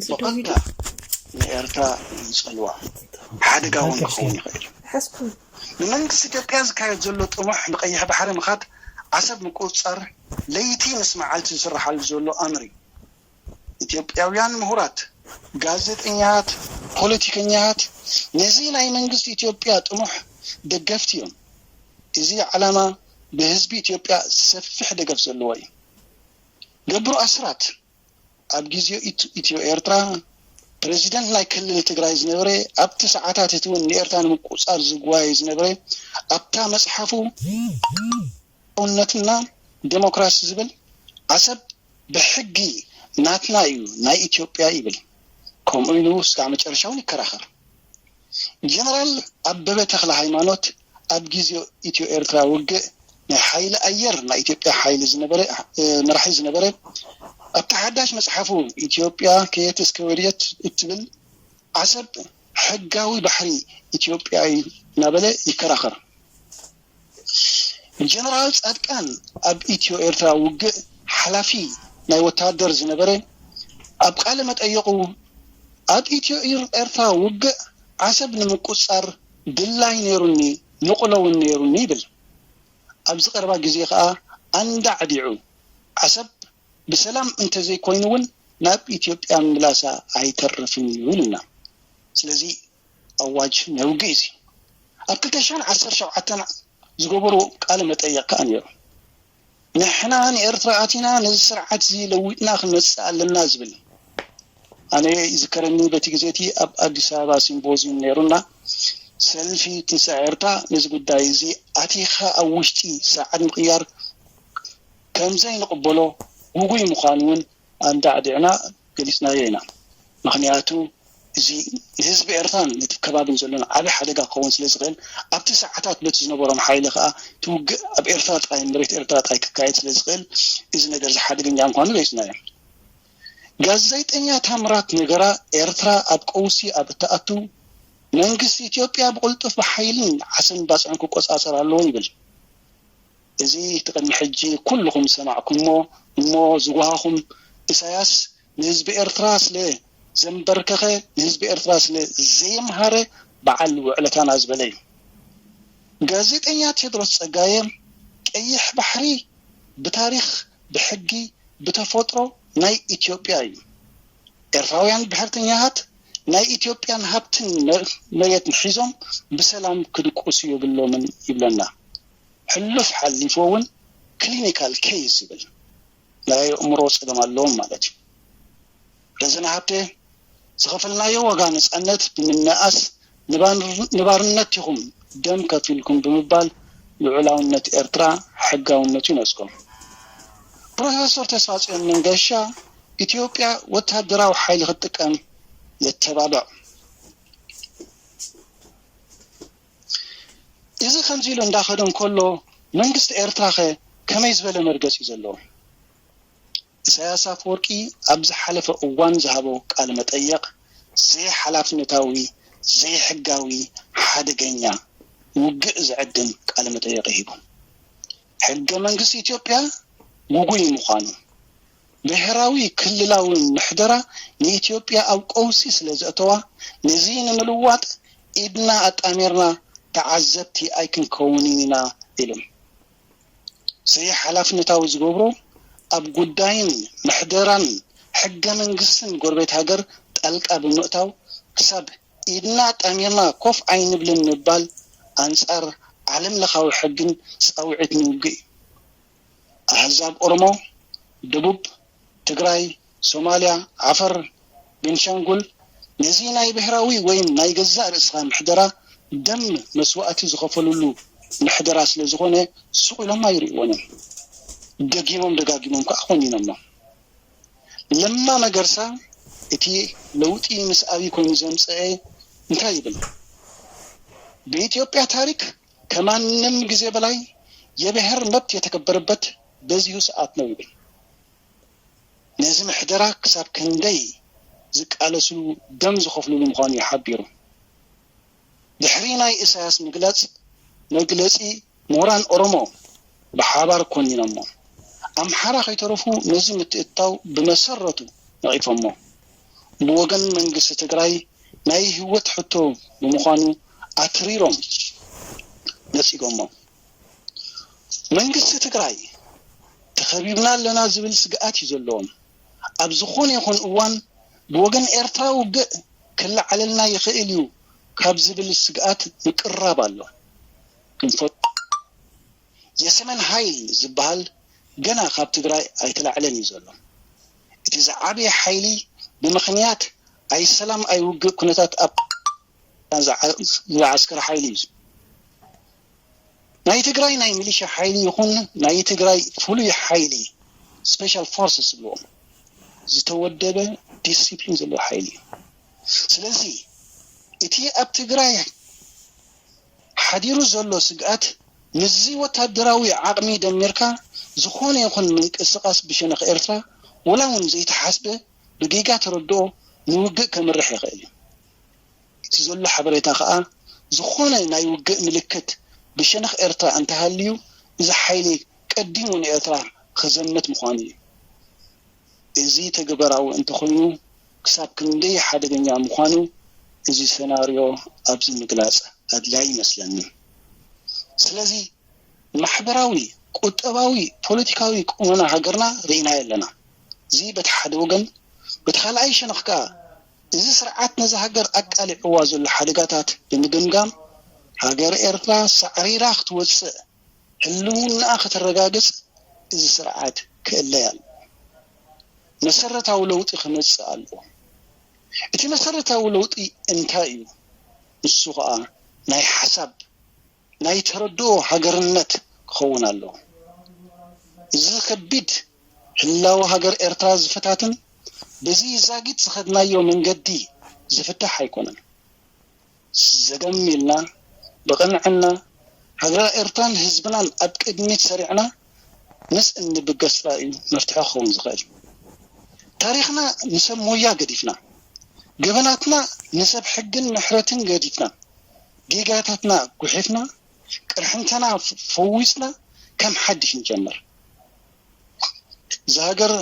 ብቐጥታ ንኤርትራ ይጸልዋ፣ ሓደጋ እውን ክኸውን ይኽእል እዩ። ንመንግስቲ ኢትዮጵያ ዝካየድ ዘሎ ጥሙሕ ንቀይሕ ባሕሪ ምኻድ ዓሰብ ምቁጽጻር ለይቲ ምስ መዓልቲ ዝስርሓሉ ዘሎ ኣምር እዩ። ኢትዮጵያውያን ምሁራት፣ ጋዜጠኛታት፣ ፖለቲከኛታት ነዚ ናይ መንግስቲ ኢትዮጵያ ጥሙሕ ደገፍቲ እዮም። እዚ ዓላማ ብህዝቢ ኢትዮጵያ ሰፊሕ ደገፍ ዘለዎ እዩ። ገብሩ ኣስራት ኣብ ግዜ ኢት- ኢትዮ ኤርትራ ፕሬዚደንት ናይ ክልል ትግራይ ዝነበረ ኣብቲ ሰዓታት እቲ እውን ንኤርትራ ንምቁፅፃር ዝጓየ ዝነበረ ኣብታ መፅሓፉ ውነትና ዴሞክራሲ ዝብል ዓሰብ ብሕጊ ናትና እዩ ናይ ኢትዮጵያ ይብል። ከምኡ ኢሉ እስካብ መጨረሻ እውን ይከራኸር። ጀነራል ኣበበ ተኽለ ሃይማኖት ኣብ ግዜ ኢትዮ ኤርትራ ውግእ ናይ ሓይሊ ኣየር ናይ ኢትዮጵያ ሓይሊ ዝነበረ መራሒ ዝነበረ ኣብቲ ሓዳሽ መፅሓፉ ኢትዮጵያ ከየት እስከ ወድየት እትብል ዓሰብ ሕጋዊ ባሕሪ ኢትዮጵያ እዩ እናበለ ይከራኸር። ጀነራል ፃድቃን ኣብ ኢትዮ ኤርትራ ውግእ ሓላፊ ናይ ወታደር ዝነበረ ኣብ ቃለ መጠየቁ ኣብ ኢትዮ ኤርትራ ውግእ ዓሰብ ንምቁፃር ድላይ ነይሩኒ ንቕሎ እውን ነይሩኒ ይብል። ኣብዚ ቀረባ ግዜ ከዓ ኣንዳዕዲዑ ዓሰብ ብሰላም እንተዘይኮይኑ እውን ናብ ኢትዮጵያ ምምላሳ ኣይተርፍን እዩ ኢሉና። ስለዚ ኣዋጅ ናይ ውግእ እዚ ኣብ ክልተ ሽሕን ዓሰርተ ሸውዓተን ዝገበሩ ቃለ መጠየቕ ከዓ ነይሩ። ንሕና ንኤርትራ ኣቲና ነዚ ስርዓት እዚ ለዊጥና ክንመፅእ ኣለና ዝብል ኣነ ይዝከረኒ። በቲ ግዜ እቲ ኣብ ኣዲስ ኣበባ ሲምፖዚዩም ነይሩና ሰልፊ ትንሳኤ ኤርትራ ነዚ ጉዳይ እዚ ኣቲኻ ኣብ ውሽጢ ስርዓት ምቕያር ከምዘይንቕበሎ ጉጉይ ምዃኑ እውን ኣንዳዕዲዕና ገሊፅናዮ ኢና። ምክንያቱ እዚ ንህዝቢ ኤርትራን ነቲ ከባብን ዘሎና ዓቢ ሓደጋ ክኸውን ስለ ዝኽእል፣ ኣብቲ ሰዓታት በቲ ዝነበሮም ሓይሊ ከኣ እቲ ውግእ ኣብ ኤርትራ ጥራይ፣ መሬት ኤርትራ ጥራይ ክካየድ ስለ ዝኽእል፣ እዚ ነገር እዚ ሓደገኛ ምዃኑ ገሊጽናዮ። ጋዜጠኛ ታምራት ነገራ፣ ኤርትራ ኣብ ቀውሲ ኣብ እትኣቱ፣ መንግስቲ ኢትዮጵያ ብቕልጡፍ ብሓይልን ዓሰን ባጽዕን ክቆጻጸር ኣለዎ ይብል። እዚ እቲ ቅድሚ ሕጂ ኩልኹም ዝሰማዕኩሞ እሞ ዝጓሃኹም፣ ኢሳያስ ንህዝቢ ኤርትራ ስለ ዘንበርከኸ፣ ንህዝቢ ኤርትራ ስለ ዘየምሃረ በዓል ውዕለታና ዝበለ እዩ። ጋዜጠኛ ቴድሮስ ጸጋየ፣ ቀይሕ ባሕሪ ብታሪኽ፣ ብሕጊ፣ ብተፈጥሮ ናይ ኢትዮጵያ እዩ። ኤርትራውያን ብሕርተኛታት ናይ ኢትዮጵያን ሃብትን መ-፣ መሬትን ሒዞም ብሰላም ክድቁሱ የብሎምን ይብለና። ሕሉፍ ሓሊፉ እውን ክሊኒካል ኬዝ ይብል። ናይ ኣእምሮ ጸገም ኣለዎም ማለት እዩ። ረዘነ ሃብተ፣ ዝኸፈልናዮ ዋጋ ነጻነት ብምንኣስ ንባር-፣ ንባርነት ኢኹም ደም ከፊልኩም ብምባል ልዑላውነት ኤርትራ ሕጋውነቱ ይነጽጎ። ፕሮፌሰር ተስፋጽዮን መንገሻ፣ ኢትዮጵያ ወታደራዊ ሓይሊ ክትጥቀም የተባብዕ። እዚ ከምዚ ኢሉ እንዳኸደ እንከሎ፣ መንግስቲ ኤርትራኸ ከመይ ዝበለ መርገጺ እዩ ዘለዎ? ኢሳያስ ኣፈወርቂ ኣብ ዝሓለፈ እዋን ዝሃቦ ቃለ መጠየቕ፣ ዘይሓላፍነታዊ፣ ዘይሕጋዊ፣ ሓደገኛ፣ ውግእ ዝዕድም ቃለ መጠየቕ ሂቡ። ሕገ መንግስቲ ኢትዮጵያ ውጉይ ምዃኑ፣ ብሄራዊ ክልላዊ ምሕደራ ንኢትዮጵያ ኣብ ቀውሲ ስለ ዘእተዋ፣ ነዚ ንምልዋጥ ኢድና ኣጣሚርና ተዓዘብቲ ኣይክንከውንን ኢና ኢሉ። ዘይሓላፍነታዊ ዝገብሮ፣ ኣብ ጉዳይን ምሕደራን ሕገ መንግስትን ጎረቤት ሃገር ጣልቃ ብምእታው፣ ክሳብ ኢድና ኣጣሚርና ኮፍ ኣይንብልን ምባል ኣንጻር ዓለም ለኻዊ ሕግን ጻውዒት ንውግእ እዩ። ኣህዛብ ኦሮሞ፣ ደቡብ፣ ትግራይ፣ ሶማልያ፣ ዓፈር፣ ቤንሻንጉል ነዚ ናይ ብሄራዊ ወይም ናይ ገዛእ ርእስኻ ምሕደራ ደም መስዋእቲ ዝኸፈሉሉ ምሕደራ ስለ ዝኾነ ስቕ ኢሎም ኣይርእይዎን እዮም። ደጊሞም ደጋጊሞም ከዓ ኮኒኖሞ። ለማ መገርሳ እቲ ለውጢ ምስ ኣብይ ኮይኑ ዘምፀአ እንታይ ይብል? በኢትዮጵያ ታሪክ ከማንም ጊዜ በላይ የብሔር መብት የተከበረበት በዚሁ ሰዓት ነው ይብል። ነዚ ምሕደራ ክሳብ ክንደይ ዝቃለስሉ ደም ዝኸፍልሉ ምዃኑ እዩ ሓቢሩ። ድሕሪ ናይ ኢሳያስ ምግላጽ መግለጺ ምሁራን ኦሮሞ ብሓባር ኮኒኖሞ። ኣምሓራ ከይተረፉ ነዚ ምትእትታው ብመሰረቱ ነቒፎሞ። ብወገን መንግስቲ ትግራይ ናይ ህይወት ሕቶ ብምዃኑ ኣትሪሮም ነጺጎሞ። መንግስቲ ትግራይ ተኸቢብና ኣለና ዝብል ስግኣት እዩ ዘለዎም። ኣብ ዝኾነ ይኹን እዋን ብወገን ኤርትራ ውግእ ክለዓለልና ይኽእል እዩ ካብ ዝብል ስግኣት ምቅራብ ኣሎ። ክንፈ-፣ የሰሜን ኃይል ዝበሃል ገና ካብ ትግራይ ኣይተላዕለን እዩ ዘሎ። እቲ ዝዓበየ ሓይሊ ብምኽንያት ኣይሰላም ኣይውግእ ኩነታት ኣብ ዝዓ-፣ ዝዓስከረ ሓይሊ እዩ። ናይ ትግራይ ናይ ሚሊሻ ሓይሊ ይኹን ናይ ትግራይ ፍሉይ ሓይሊ፣ ስፔሻል ፎርስስ ዝብልዎም፣ ዝተወደበ ዲሲፕሊን ዘለዎ ሓይሊ እዩ። ስለዚ እቲ ኣብ ትግራይ ሓዲሩ ዘሎ ስግኣት ምስዚ ወታደራዊ ዓቕሚ ደሚርካ ዝኾነ ይኹን ምንቅስቓስ ብሸነኽ ኤርትራ ወላ እውን ዘይተሓስበ ብጌጋ ተረድኦ ንውግእ ከምርሕ ይኽእል እዩ። እቲ ዘሎ ሓበሬታ ከኣ ዝኾነ ናይ ውግእ ምልክት ብሸነኽ ኤርትራ እንተሃልዩ እዚ ሓይሊ ቀዲሙ ንኤርትራ ክዘምት ምዃኑ እዩ። እዚ ተግባራዊ እንተኾይኑ ክሳብ ክንደይ ሓደገኛ ምዃኑ እዚ ሰናርዮ ኣብዚ ምግላጽ ኣድላዪ ይመስለኒ። ስለዚ ማሕበራዊ፣ ቁጠባዊ፣ ፖለቲካዊ ቁመና ሃገርና ርኢናዮ ኣለና። እዚ በቲ ሓደ ወገን፣ በቲ ካልኣይ ሸነኽ ከኣ እዚ ስርዓት ነዛ ሃገር ኣቃሊዕዋ ዘሎ ሓደጋታት ብምግምጋም ሃገር ኤርትራ ሳዕሪራ ክትወጽእ፣ ህልውናኣ ከተረጋግጽ እዚ ስርዓት ክእለይ ኣለዎ። መሰረታዊ ለውጢ ክመጽእ ኣለዎ። እቲ መሰረታዊ ለውጢ እንታይ እዩ? ንሱ ኸኣ ናይ ሓሳብ ናይ ተረድኦ ሃገርነት ክኸውን ኣለዎ። እዚ ከቢድ ህላወ ሃገር ኤርትራ ዝፈታትን በዚ ዛጊት ዝኸድናዮ መንገዲ ዝፍታሕ ኣይኮነን። ዘገም ኢልና ብቕንዕና ሃገረ ኤርትራን ህዝብናን ኣብ ቅድሚት ሰሪዕና ምስ እንብገስ ጥራይ እዩ መፍትሒ ክኸውን ዝኽእል። ታሪኽና ንሰብ ሞያ ገዲፍና፣ ገበናትና ንሰብ ሕግን ምሕረትን ገዲፍና፣ ጌጋታትና ጉሒፍና፣ ቅርሕንተና ፈዊስና ከም ሓድሽ ንጀምር። እዛ ሃገር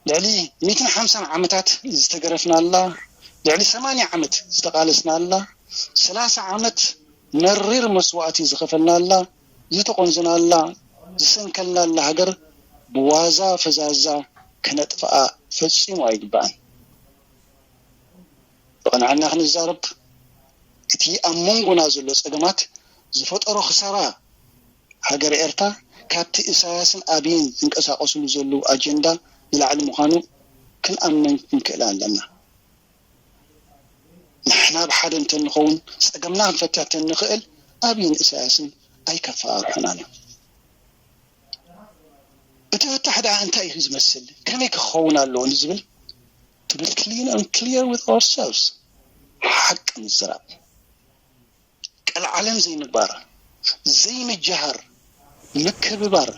ልዕሊ ሚእትን ሓምሳን ዓመታት ዝተገረፍናላ፣ ልዕሊ ሰማንያ ዓመት ዝተቓለስናላ፣ ሰላሳ ዓመት መሪር መስዋእቲ ዝኸፈልናላ፣ ዝተቖንዘናላ፣ ዝሰንከልናላ ሃገር ብዋዛ ፈዛዛ ከነጥፍኣ ፈጺሙ ኣይግባእን። ብቕንዕና ክንዛረብ፣ እቲ ኣብ መንጎና ዘሎ ጸገማት ዝፈጠሮ ክሳራ ሃገረ ኤርትራ ካብቲ ኢሳያስን ኣብይን ዝንቀሳቐስሉ ዘለዉ ኣጀንዳ ንላዕሊ ምዃኑ ክንኣምን ክንክእል ኣለና። ንሕና ብሓደ እንተንኸውን ጸገምና ክንፈትሕ እንተንኽእል ኣብይን ኢሳያስን ኣይከፈኣርሑናን እዮም። እቲ ፍታሕ ደኣ እንታይ እዩ ዝመስል? ከመይ ክኸውን ኣለዎ ንዝብል to be clean and clear with ourselves ሓቂ ምዝራብ። ቀልዓለም ዘይምግባር፣ ዘይምጅሃር፣ ምክብባር፣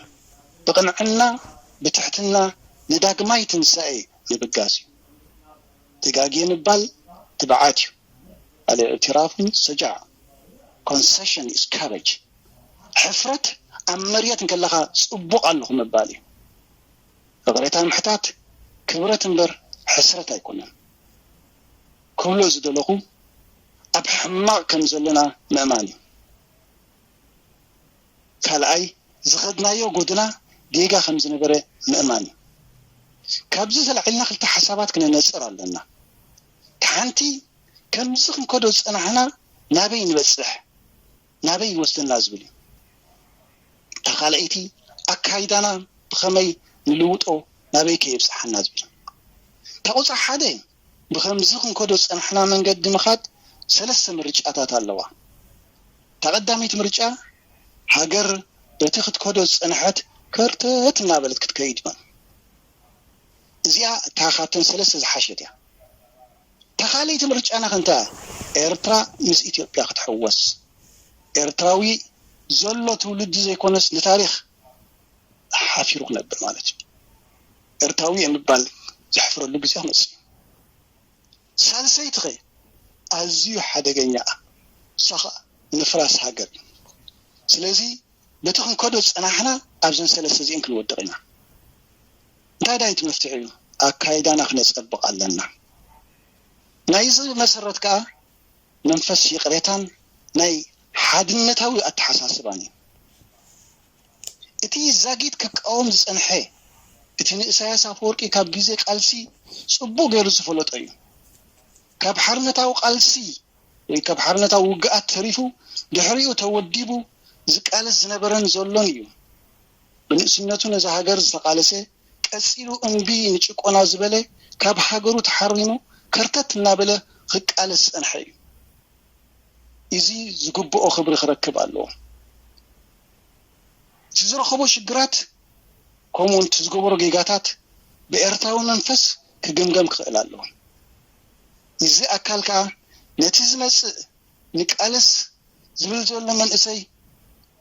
ብቕንዕና ብትሕትና ንዳግማይ ትንሳኤ ምብጋስ እዩ። ተጋግየ ምባል ትብዓት እዩ። ኣልእዕትራፍ እውን ሰጃዕ፣ concession is courage። ሕፍረት ኣብ መርየት እንከለኻ ጽቡቕ ኣለኹ ምባል እዩ። ይቕሬታ ምሕታት ክብረት እምበር ሕስረት ኣይኮነን። ክብሎ ዝደለኹ ኣብ ሕማቕ ከም ዘለና ምእማን እዩ። ካልኣይ ዝኸድናዮ ጎድና ጌጋ ከም ዝነበረ ምእማን እዩ። ካብዚ ተላዒልና ክልተ ሓሳባት ክነነጽር ኣለና። እቲ ሓንቲ ከምዚ ክንከዶ ዝጸናሕና ናበይ ንበጽሕ ናበይ ይወስደና ዝብል እዩ። እታ ካልኣይቲ ኣካይዳና ብኸመይ ንልውጦ ናበይ ከየብጽሓና ዝብል እዩ። እታ ቁጽሪ ሓደ ብኸምዚ ክንከዶ ዝጸናሕና መንገዲ ምኻድ ሰለስተ ምርጫታት ኣለዋ። እታ ቀዳመይቲ ምርጫ ሃገር በቲ ክትከዶ ዝጸንሐት ከርተት እናበለት ክትከይድ እያ። እዚኣ እታ ካብተን ሰለስተ ዝሓሸት እያ። እታ ካልኣይቲ ምርጫና ከ እንታይ እያ? ኤርትራ ምስ ኢትዮጵያ ክትሕወስ። ኤርትራዊ ዘሎ ትውልዲ ዘይኮነስ ንታሪኽ ሓፊሩ ክነብር ማለት እዩ። ኤርትራዊ እየ ምባል ዘሕፍረሉ ግዜ ክመጽእ እዩ። ሳልሰይቲ ኸ ኣዝዩ ሓደገኛ እያ። እሳ ኸኣ ምፍራስ ሃገር እዩ። ስለዚ በቲ ክንከዶ ዝጸናሕና ኣብዘን ሰለስተ እዚኤን ክንወድቕ ኢና። እንታይ ዳይ እቲ መፍትሒ እዩ? ኣካይዳና ክነጸብቕ ኣለና። ናይዚ መሰረት ከኣ መንፈስ ይቕሬታን ናይ ሓድነታዊ ኣተሓሳስባን እዩ። እቲ ዛጊት ክቃወም ዝጸንሐ፣ እቲ ንኢሳያስ ኣፈወርቂ ካብ ግዜ ቃልሲ ጽቡቕ ገይሩ ዝፈለጦ እዩ። ካብ ሓርነታዊ ቃልሲ ወይ ካብ ሓርነታዊ ውግኣት ተሪፉ ድሕሪኡ ተወዲቡ ዝቃለስ ዝነበረን ዘሎን እዩ። ብንእስነቱ ነዛ ሃገር ዝተቓለሰ፣ ቀጺሉ እምቢ ንጭቆና ዝበለ፣ ካብ ሃገሩ ተሓሪሙ ከርተት እናበለ ክቃለስ ዝጸንሐ እዩ። እዚ ዝግብኦ ክብሪ ክረክብ ኣለዎ። እቲ ዝረኸቦ ሽግራት ከምኡውን እቲ ዝገበሮ ጌጋታት ብኤርትራዊ መንፈስ ክግምገም ክኽእል ኣለዎ። እዚ ኣካል ከኣ ነቲ ዝመጽእ ንቃለስ ዝብል ዘሎ መንእሰይ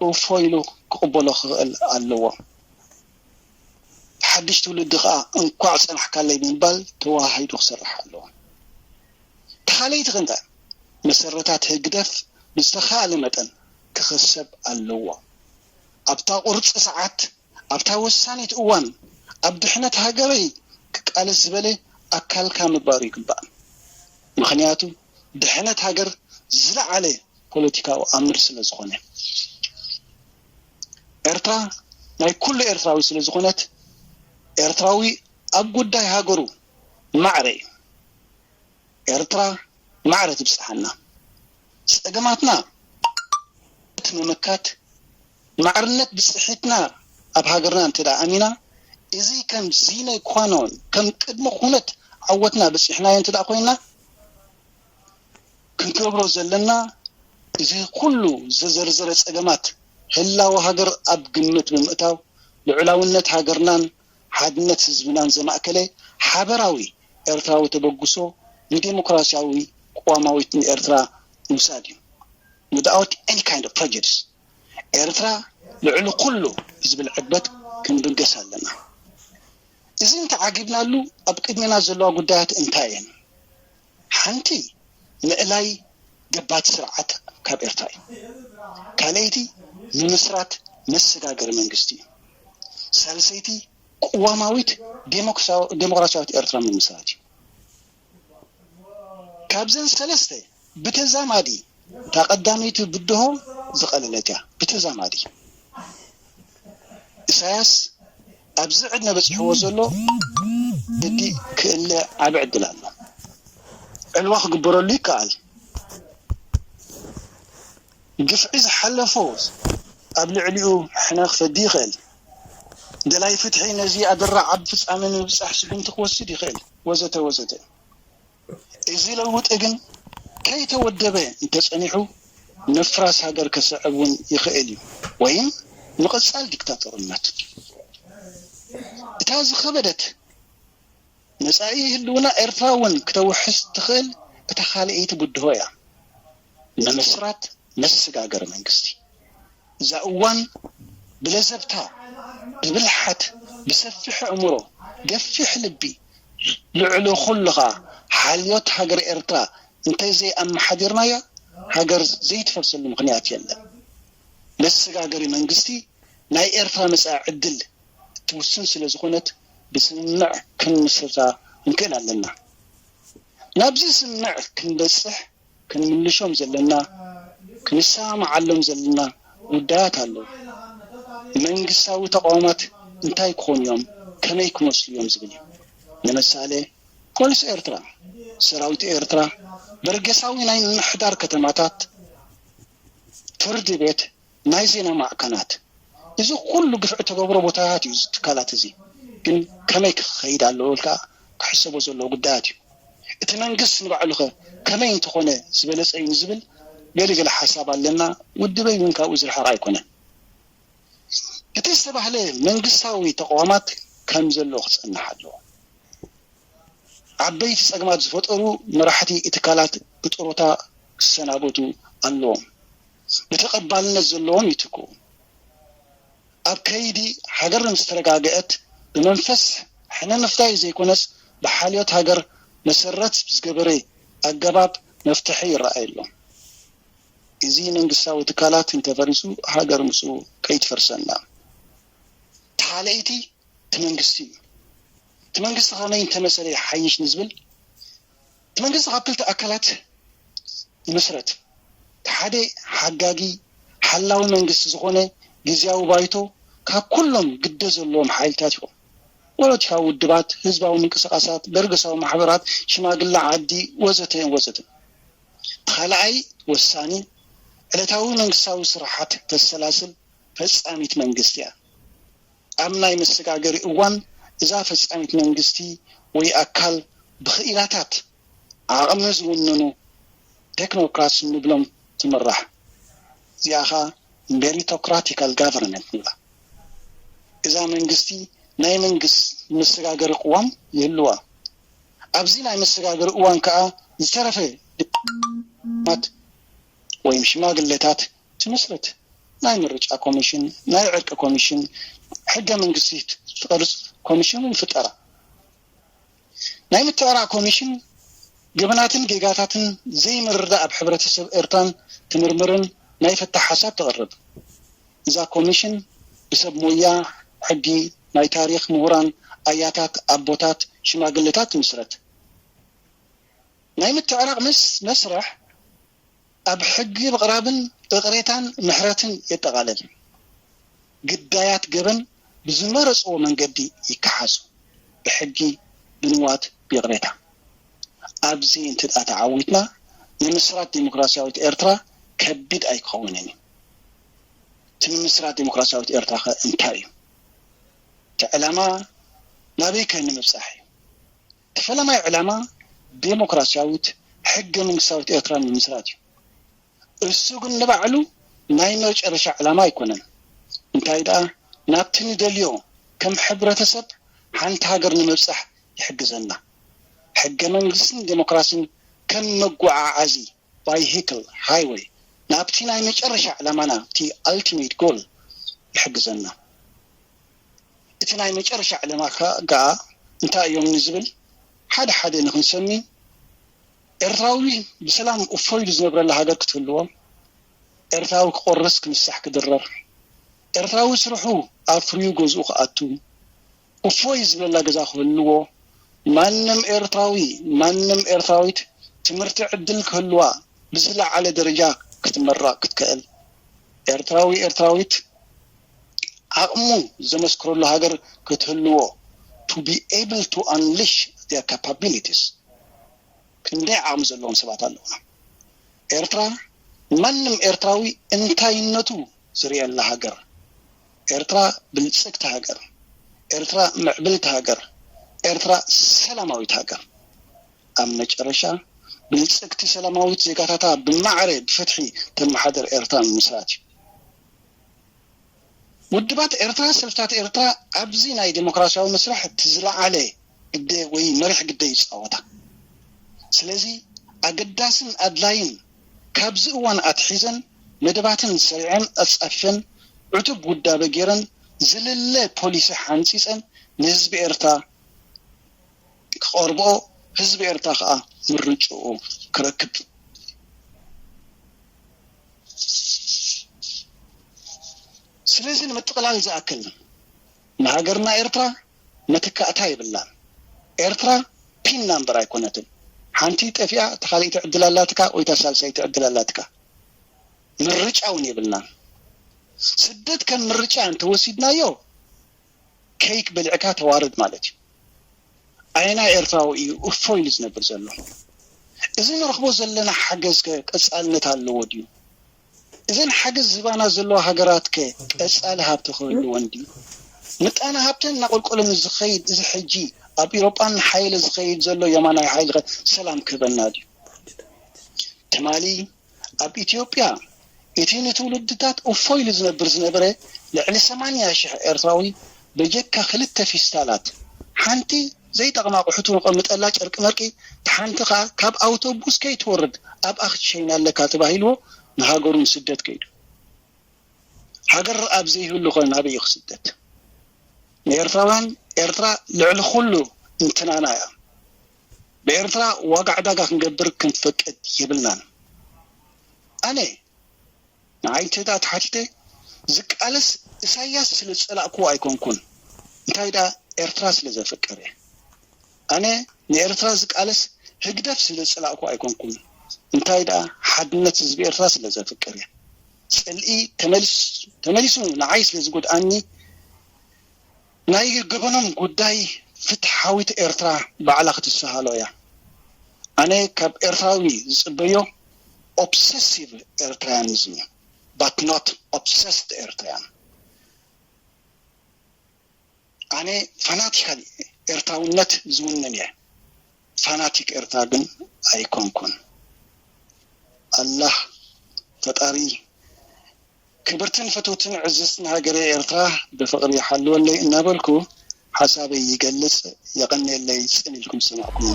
እፎ ኢሉ ክቕበሎ ክኽእል ኣለዎ። ሓድሽ ትውልዲ ከኣ እንኳዕ ጸናሕካለይ ብምባል ተወሃሂዱ ክሰርሕ ኣለዎ። ተኻለይቲ ክንከ መሰረታት ህግደፍ ብዝተኻእለ መጠን ክኽሰብ ኣለዎ። ኣብታ ቁርፂ ሰዓት ኣብታ ወሳኒት እዋን ኣብ ድሕነት ሃገረይ ክቃለስ ዝበለ ኣካልካ ምግባሩ ይግባእ። ምኽንያቱ ድሕነት ሃገር ዝለዓለ ፖለቲካዊ ኣምር ስለ ዝኾነ። ኤርትራ ናይ ኩሉ ኤርትራዊ ስለ ዝኾነት ኤርትራዊ ኣብ ጉዳይ ሃገሩ ማዕረ እዩ። ኤርትራ ማዕረ ትብጽሓና። ጸገማትና እቲ ምምካት ማዕርነት ብጽሒትና ኣብ ሃገርና እንተ ደኣ ኣሚና፣ እዚ ከም ዚነ ኳኖን ከም ቅድመ ኩነት ዓወትና በጺሕናዮ እንተ ደኣ ኮይንና፣ ክንገብሮ ዘለና እዚ ኩሉ ዘዘርዘረ ጸገማት ህላወ ሃገር ኣብ ግምት ብምእታው ልዑላውነት ሃገርናን ሓድነት ህዝብናን ዘማእከለ ሓበራዊ ኤርትራዊ ተበግሶ ንዴሞክራሲያዊ ቅዋማዊት ንኤርትራ ምውሳድ እዩ። Without any kind of prejudice ኤርትራ ልዕሊ ኩሉ ዝብል ዕግበት ክንብገስ ኣለና። እዚ እንተዓጊብናሉ ኣብ ቅድሜና ዘለዋ ጉዳያት እንታይ እየን? ሓንቲ ምእላይ ገባቲ ስርዓት ካብ ኤርትራ እዩ። ካልኣይቲ ምምስራት መሰጋገሪ መንግስቲ እዩ። ሳልሰይቲ ቅዋማዊት ዴሞክራሲያዊት ኤርትራ ምምስራት እዩ። ካብዘን ሰለስተ ብተዛማዲ እታ ቀዳመይቲ ብድሆ ዝቐለለት እያ። ብተዛማዲ ኢሳያስ ኣብዚ ዕድመ በፂሕዎ ዘሎ ሕጊ ክእለ ዓቢ ዕድል ኣሎ። ዕልዋ ክግበረሉ ይከኣል። ግፍዒ ዝሓለፎ ኣብ ልዕሊኡ ሕነ ክፈዲ ይኽእል። ደላይ ፍትሒ ነዚ ኣደራዕ ዓቢ ፍጻመ ንምብጻሕ ስጉምቲ ክወስድ ይኽእል፣ ወዘተ ወዘተ። እዚ ለውጢ ግን ከይተወደበ እንተጸኒሑ፣ ምፍራስ ሃገር ከስዕብ እውን ይኽእል እዩ፣ ወይም ምቕጻል ዲክታቶርነት። እታ ዝኸበደት መጻኢ ህልውና ኤርትራ እውን ክተውሕስ ትኽእል እታ ካልኣይቲ ብድሆ እያ፣ ምምስራት መሰጋገሪ መንግስቲ። እዛ እዋን ብለዘብታ፣ ብብልሓት፣ ብሰፊሕ ኣእምሮ፣ ገፊሕ ልቢ፣ ልዕሊ ኩሉ ኸኣ ሓልዮት ሃገር ኤርትራ እንተዘይኣመሓዲርናያ፣ ሃገር ዘይትፈርሰሉ ምኽንያት የለን። መሰጋገሪ መንግስቲ ናይ ኤርትራ መጻኢ ዕድል እትውስን ስለ ዝኾነት፣ ብስምምዕ ክንምስርታ ክንክእል ኣለና። ናብዚ ስምምዕ ክንበጽሕ ክንምልሾም ዘለና፣ ክንሰማማዓሎም ዘለና ጉዳያት ኣለዉ። መንግስታዊ ተቋማት እንታይ ክኾኑ እዮም፣ ከመይ ክመስሉ እዮም ዝብል እዩ። ንምሳሌ፣ ፖሊስ ኤርትራ፣ ሰራዊት ኤርትራ፣ በርገሳዊ ናይ ምምሕዳር ከተማታት፣ ፍርዲ ቤት፣ ናይ ዜና ማዕከናት፣ እዚ ኩሉ ግፍዒ ተገብሮ ቦታታት እዩ። እዚ ትካላት እዚ ግን ከመይ ክኸይድ ኣለዎ ኢልካ ክሕሰቦ ዘለዎ ጉዳያት እዩ። እቲ መንግስት ንባዕሉኸ ከመይ እንተኾነ ዝበለጸ እዩ ንዝብል ገለገለ ሓሳብ ኣለና። ውድበይ እውን ካብኡ ዝረሓቕ ኣይኮነን። እቲ ዝተባህለ መንግስታዊ ተቋማት ከም ዘሎ ክጸንሕ ኣለዎ። ዓበይቲ ጸገማት ዝፈጠሩ መራሕቲ ትካላት ብጥሮታ ክሰናበቱ ኣለዎም። ብተቐባልነት ዘለዎም ይትክኡ። ኣብ ከይዲ ሃገር ምስ ተረጋገአት ብመንፈስ ሕነ ምፍዳይ ዘይኮነስ ብሓልዮት ሃገር መሰረት ብዝገበረ ኣገባብ መፍትሒ ይረኣየሎም። እዚ መንግስታዊ ትካላት እንተፈሪሱ ሃገር ምስኡ ከይትፈርሰና። ተሓለይቲ እቲ መንግስቲ እዩ። እቲ መንግስቲ ከመይ እንተመሰለ ይሓይሽ ንዝብል፣ እቲ መንግስቲ ካብ ክልተ ኣካላት ይምስረት። እቲ ሓደ ሓጋጊ ሓላዊ መንግስቲ ዝኾነ ግዝያዊ ባይቶ ካብ ኩሎም ግደ ዘለዎም ሓይልታት ይኹን ፖለቲካዊ ውድባት፣ ህዝባዊ ምንቅስቃሳት፣ በርገሳዊ ማሕበራት፣ ሽማግለ ዓዲ ወዘተ ወዘተ። እቲ ካልኣይ ወሳኒ ዕለታዊ መንግስታዊ ስራሓት ተሰላስል ፈጻሚት መንግስቲ እያ። ኣብ ናይ መሰጋገሪ እዋን እዛ ፈጻሚት መንግስቲ ወይ ኣካል ብኽኢላታት ዓቕሚ ዝውንኑ ቴክኖክራትስ ንብሎም ትምራሕ። እዚኣ ኸኣ ሜሪቶክራቲካል ጋቨርነንስ ንብላ። እዛ መንግስቲ ናይ መንግስት መሰጋገሪ ቅዋም ይህልዋ። ኣብዚ ናይ መሰጋገሪ እዋን ከኣ ዝተረፈ ድማት ወይም ሽማግሌታት ትምስርት። ናይ ምርጫ ኮሚሽን፣ ናይ ዕርቂ ኮሚሽን፣ ሕገ መንግስቲ ትቐርጽ ኮሚሽን እውን ይፍጠራ። ናይ ምትዕራቕ ኮሚሽን ገበናትን ጌጋታትን ዘይምርዳእ ኣብ ሕብረተሰብ ኤርትራን ትምርምርን ናይ ፍታሕ ሓሳብ ተቕርብ። እዛ ኮሚሽን ብሰብ ሞያ ሕጊ፣ ናይ ታሪኽ ምሁራን፣ ኣያታት፣ ኣቦታት፣ ሽማግሌታት ትምስረት። ናይ ምትዕራቕ ምስ መስርሕ ኣብ ሕጊ ምቕራብን እቕሬታን ምሕረትን የጠቓልል። ግዳያት ገበን ብዝመረጽዎ መንገዲ ይከሓሱ፣ ብሕጊ፣ ብንዋት፣ ብይቕሬታ። ኣብዚ እንተ ደኣ ተዓዊትና፣ ምምስራት ዴሞክራሲያዊት ኤርትራ ከቢድ ኣይክኸውንን እዩ። እቲ ምምስራት ዴሞክራሲያዊት ኤርትራ ኸ እንታይ እዩ? እቲ ዕላማ ናበይ ከ ንምብጻሕ እዩ? እቲ ፈለማይ ዕላማ ዴሞክራሲያዊት ሕገ መንግስታዊት ኤርትራ ንምምስራት እዩ። እሱ ግን ንባዕሉ ናይ መጨረሻ ዕላማ ኣይኮነን። እንታይ ደኣ ናብቲ ንደልዮ ከም ሕብረተሰብ ሓንቲ ሃገር ንምብጻሕ ይሕግዘና። ሕገ መንግስትን ዴሞክራሲን ከም መጓዓዓዚ፣ ባይሲክል፣ ሃይወይ፣ ናብቲ ናይ መጨረሻ ዕላማና፣ እቲ ኣልቲሜት ጎል፣ ይሕግዘና። እቲ ናይ መጨረሻ ዕላማ ከኣ እንታይ እዮም ንዝብል ሓደ ሓደ ንክንሰሚ፣ ኤርትራዊ ብሰላም እፎ ኢሉ ዝነብረላ ሃገር ክትህልዎ፣ ኤርትራዊ ክቆርስ፣ ክንሳሕ፣ ክድረር፣ ኤርትራዊ ስርሑ ኣፍርዩ ገዝኡ ክኣቱ፣ እፎይ ዝብለላ ገዛ ክህልዎ፣ ማንም ኤርትራዊ፣ ማንም ኤርትራዊት ትምህርቲ ዕድል ክህልዋ፣ ብዝለዓለ ደረጃ ክትመረቕ ክትክእል፣ ኤርትራዊ ኤርትራዊት ዓቕሙ ዘመስክረሉ ሃገር ክትህልዎ፣ to be able to unleash their capabilities። ክንደይ ዓቕሚ ዘለዎም ሰባት ኣለውና። ኤርትራ ማንም ኤርትራዊ እንታይነቱ ዝርእየላ ሃገር፣ ኤርትራ ብልጽግቲ ሃገር፣ ኤርትራ ምዕብልቲ ሃገር፣ ኤርትራ ሰላማዊት ሃገር፣ ኣብ መጨረሻ ብልጽግቲ ሰላማዊት ዜጋታታ ብማዕረ ብፍትሒ ተመሓደር ኤርትራ ምምስራት እዩ። ውድባት ኤርትራ፣ ሰልፍታት ኤርትራ ኣብዚ ናይ ዴሞክራሲያዊ መስርሕ እቲ ዝለዓለ ግደ ወይ መሪሕ ግደ ይጻወታ። ስለዚ ኣገዳስን ኣድላይን ካብዚ እዋን ኣትሒዘን መደባትን ሰሪዐን ኣጻፊፈን ዕቱብ ውዳበ ገይረን ዝልለ ፖሊሲ ሓንጺጸን ንህዝቢ ኤርትራ ክቐርብኦ፣ ህዝቢ ኤርትራ ከኣ ምርጭኡ ክረክብ። ስለዚ ንምጥቕላል ዝኣክል ንሃገርና ኤርትራ መተካእታ የብላን። ኤርትራ ፒን ናምበር ኣይኮነትን። ሓንቲ ጠፊኣ እታ ካልኣይቲ ዕድል ኣላትካ ወይ እታ ሳልሳይቲ ዕድል ኣላትካ። ምርጫ እውን የብልናን። ስደት ከም ምርጫ እንተወሲድናዮ ኬክ በሊዕካ ተዋርድ ማለት እዩ። ኣየናይ ኤርትራዊ እዩ እፎ ኢሉ ዝነብር ዘሎ? እዚ ንረኽቦ ዘለና ሓገዝ ከ ቀጻልነት ኣለዎ ድዩ? እዘን ሓገዝ ዝህባና ዘለዋ ሃገራት ከ ቀጻሊ ሃብቲ ክህልወን ድዩ? ምጣነ ሃብተን እናቆልቆለ ምስ ዝኸይድ፣ እዚ ሕጂ ኣብ ኢሮጳ እናሓየለ ዝኸይድ ዘሎ የማናይ ሓይሊ ከ ሰላም ክህበና ድዩ? ትማሊ ኣብ ኢትዮጵያ እቲ ንትውልድታት እፎ ኢሉ ዝነብር ዝነበረ ልዕሊ ሰማንያ ሽሕ ኤርትራዊ በጀካ ክልተ ፊስታላት፣ ሓንቲ ዘይጠቕማ ኣቑሑት ንቐምጠላ ጨርቂ መርቂ፣ እቲ ሓንቲ ኸኣ ካብ ኣውቶቡስ ከይትወርድ ኣብኣ ክትሸይን ኣለካ ተባሂልዎ ንሃገሩ ንስደት ከይዱ። ሃገር ኣብ ዘይህሉ ኸ ናበይ እዩ ክስደት? ንኤርትራውያን ኤርትራ ልዕሊ ኩሉ እንትናና እያ። ብኤርትራ ዋጋ ዕዳጋ ክንገብር ክንፈቅድ የብልናን። ኣነ ንዓይ እንተ ደኣ ተሓቲተ፣ ዝቃለስ ኢሳያስ ስለ ዝጸላእክዎ ኣይኮንኩን፣ እንታይ ደኣ ኤርትራ ስለ ዘፍቅር እየ። ኣነ ንኤርትራ ዝቃለስ ህግደፍ ስለ ዝጸላእኩ ኣይኮንኩን፣ እንታይ ደኣ ሓድነት ህዝቢ ኤርትራ ስለ ዘፍቅር እየ። ጽልኢ ተመሊስ-፣ ተመሊሱ ንዓይ ስለ ዝጎድኣኒ፣ ናይ ገበኖም ጉዳይ ፍትሓዊት ኤርትራ ባዕላ ክትሰሃሎ እያ። ኣነ ካብ ኤርትራዊ ዝጽበዮ ኦብሰሲቭ ኤርትራያኒዝም እዩ፣ but not obsessed ኤርትራያን። ኣነ ፋናቲካል ኤርትራውነት ዝውንን እየ፣ ፋናቲክ ኤርትራ ግን ኣይኮንኩን። ኣላህ ፈጣሪ ክብርትን ፍትውትን ዕዝዝትን ሃገረ ኤርትራ ብፍቕሪ ይሓልወለይ እናበልኩ ሓሳበይ ይገልጽ። የቐንየለይ ጽን ኢልኩም ዝሰማዕኩምኒ።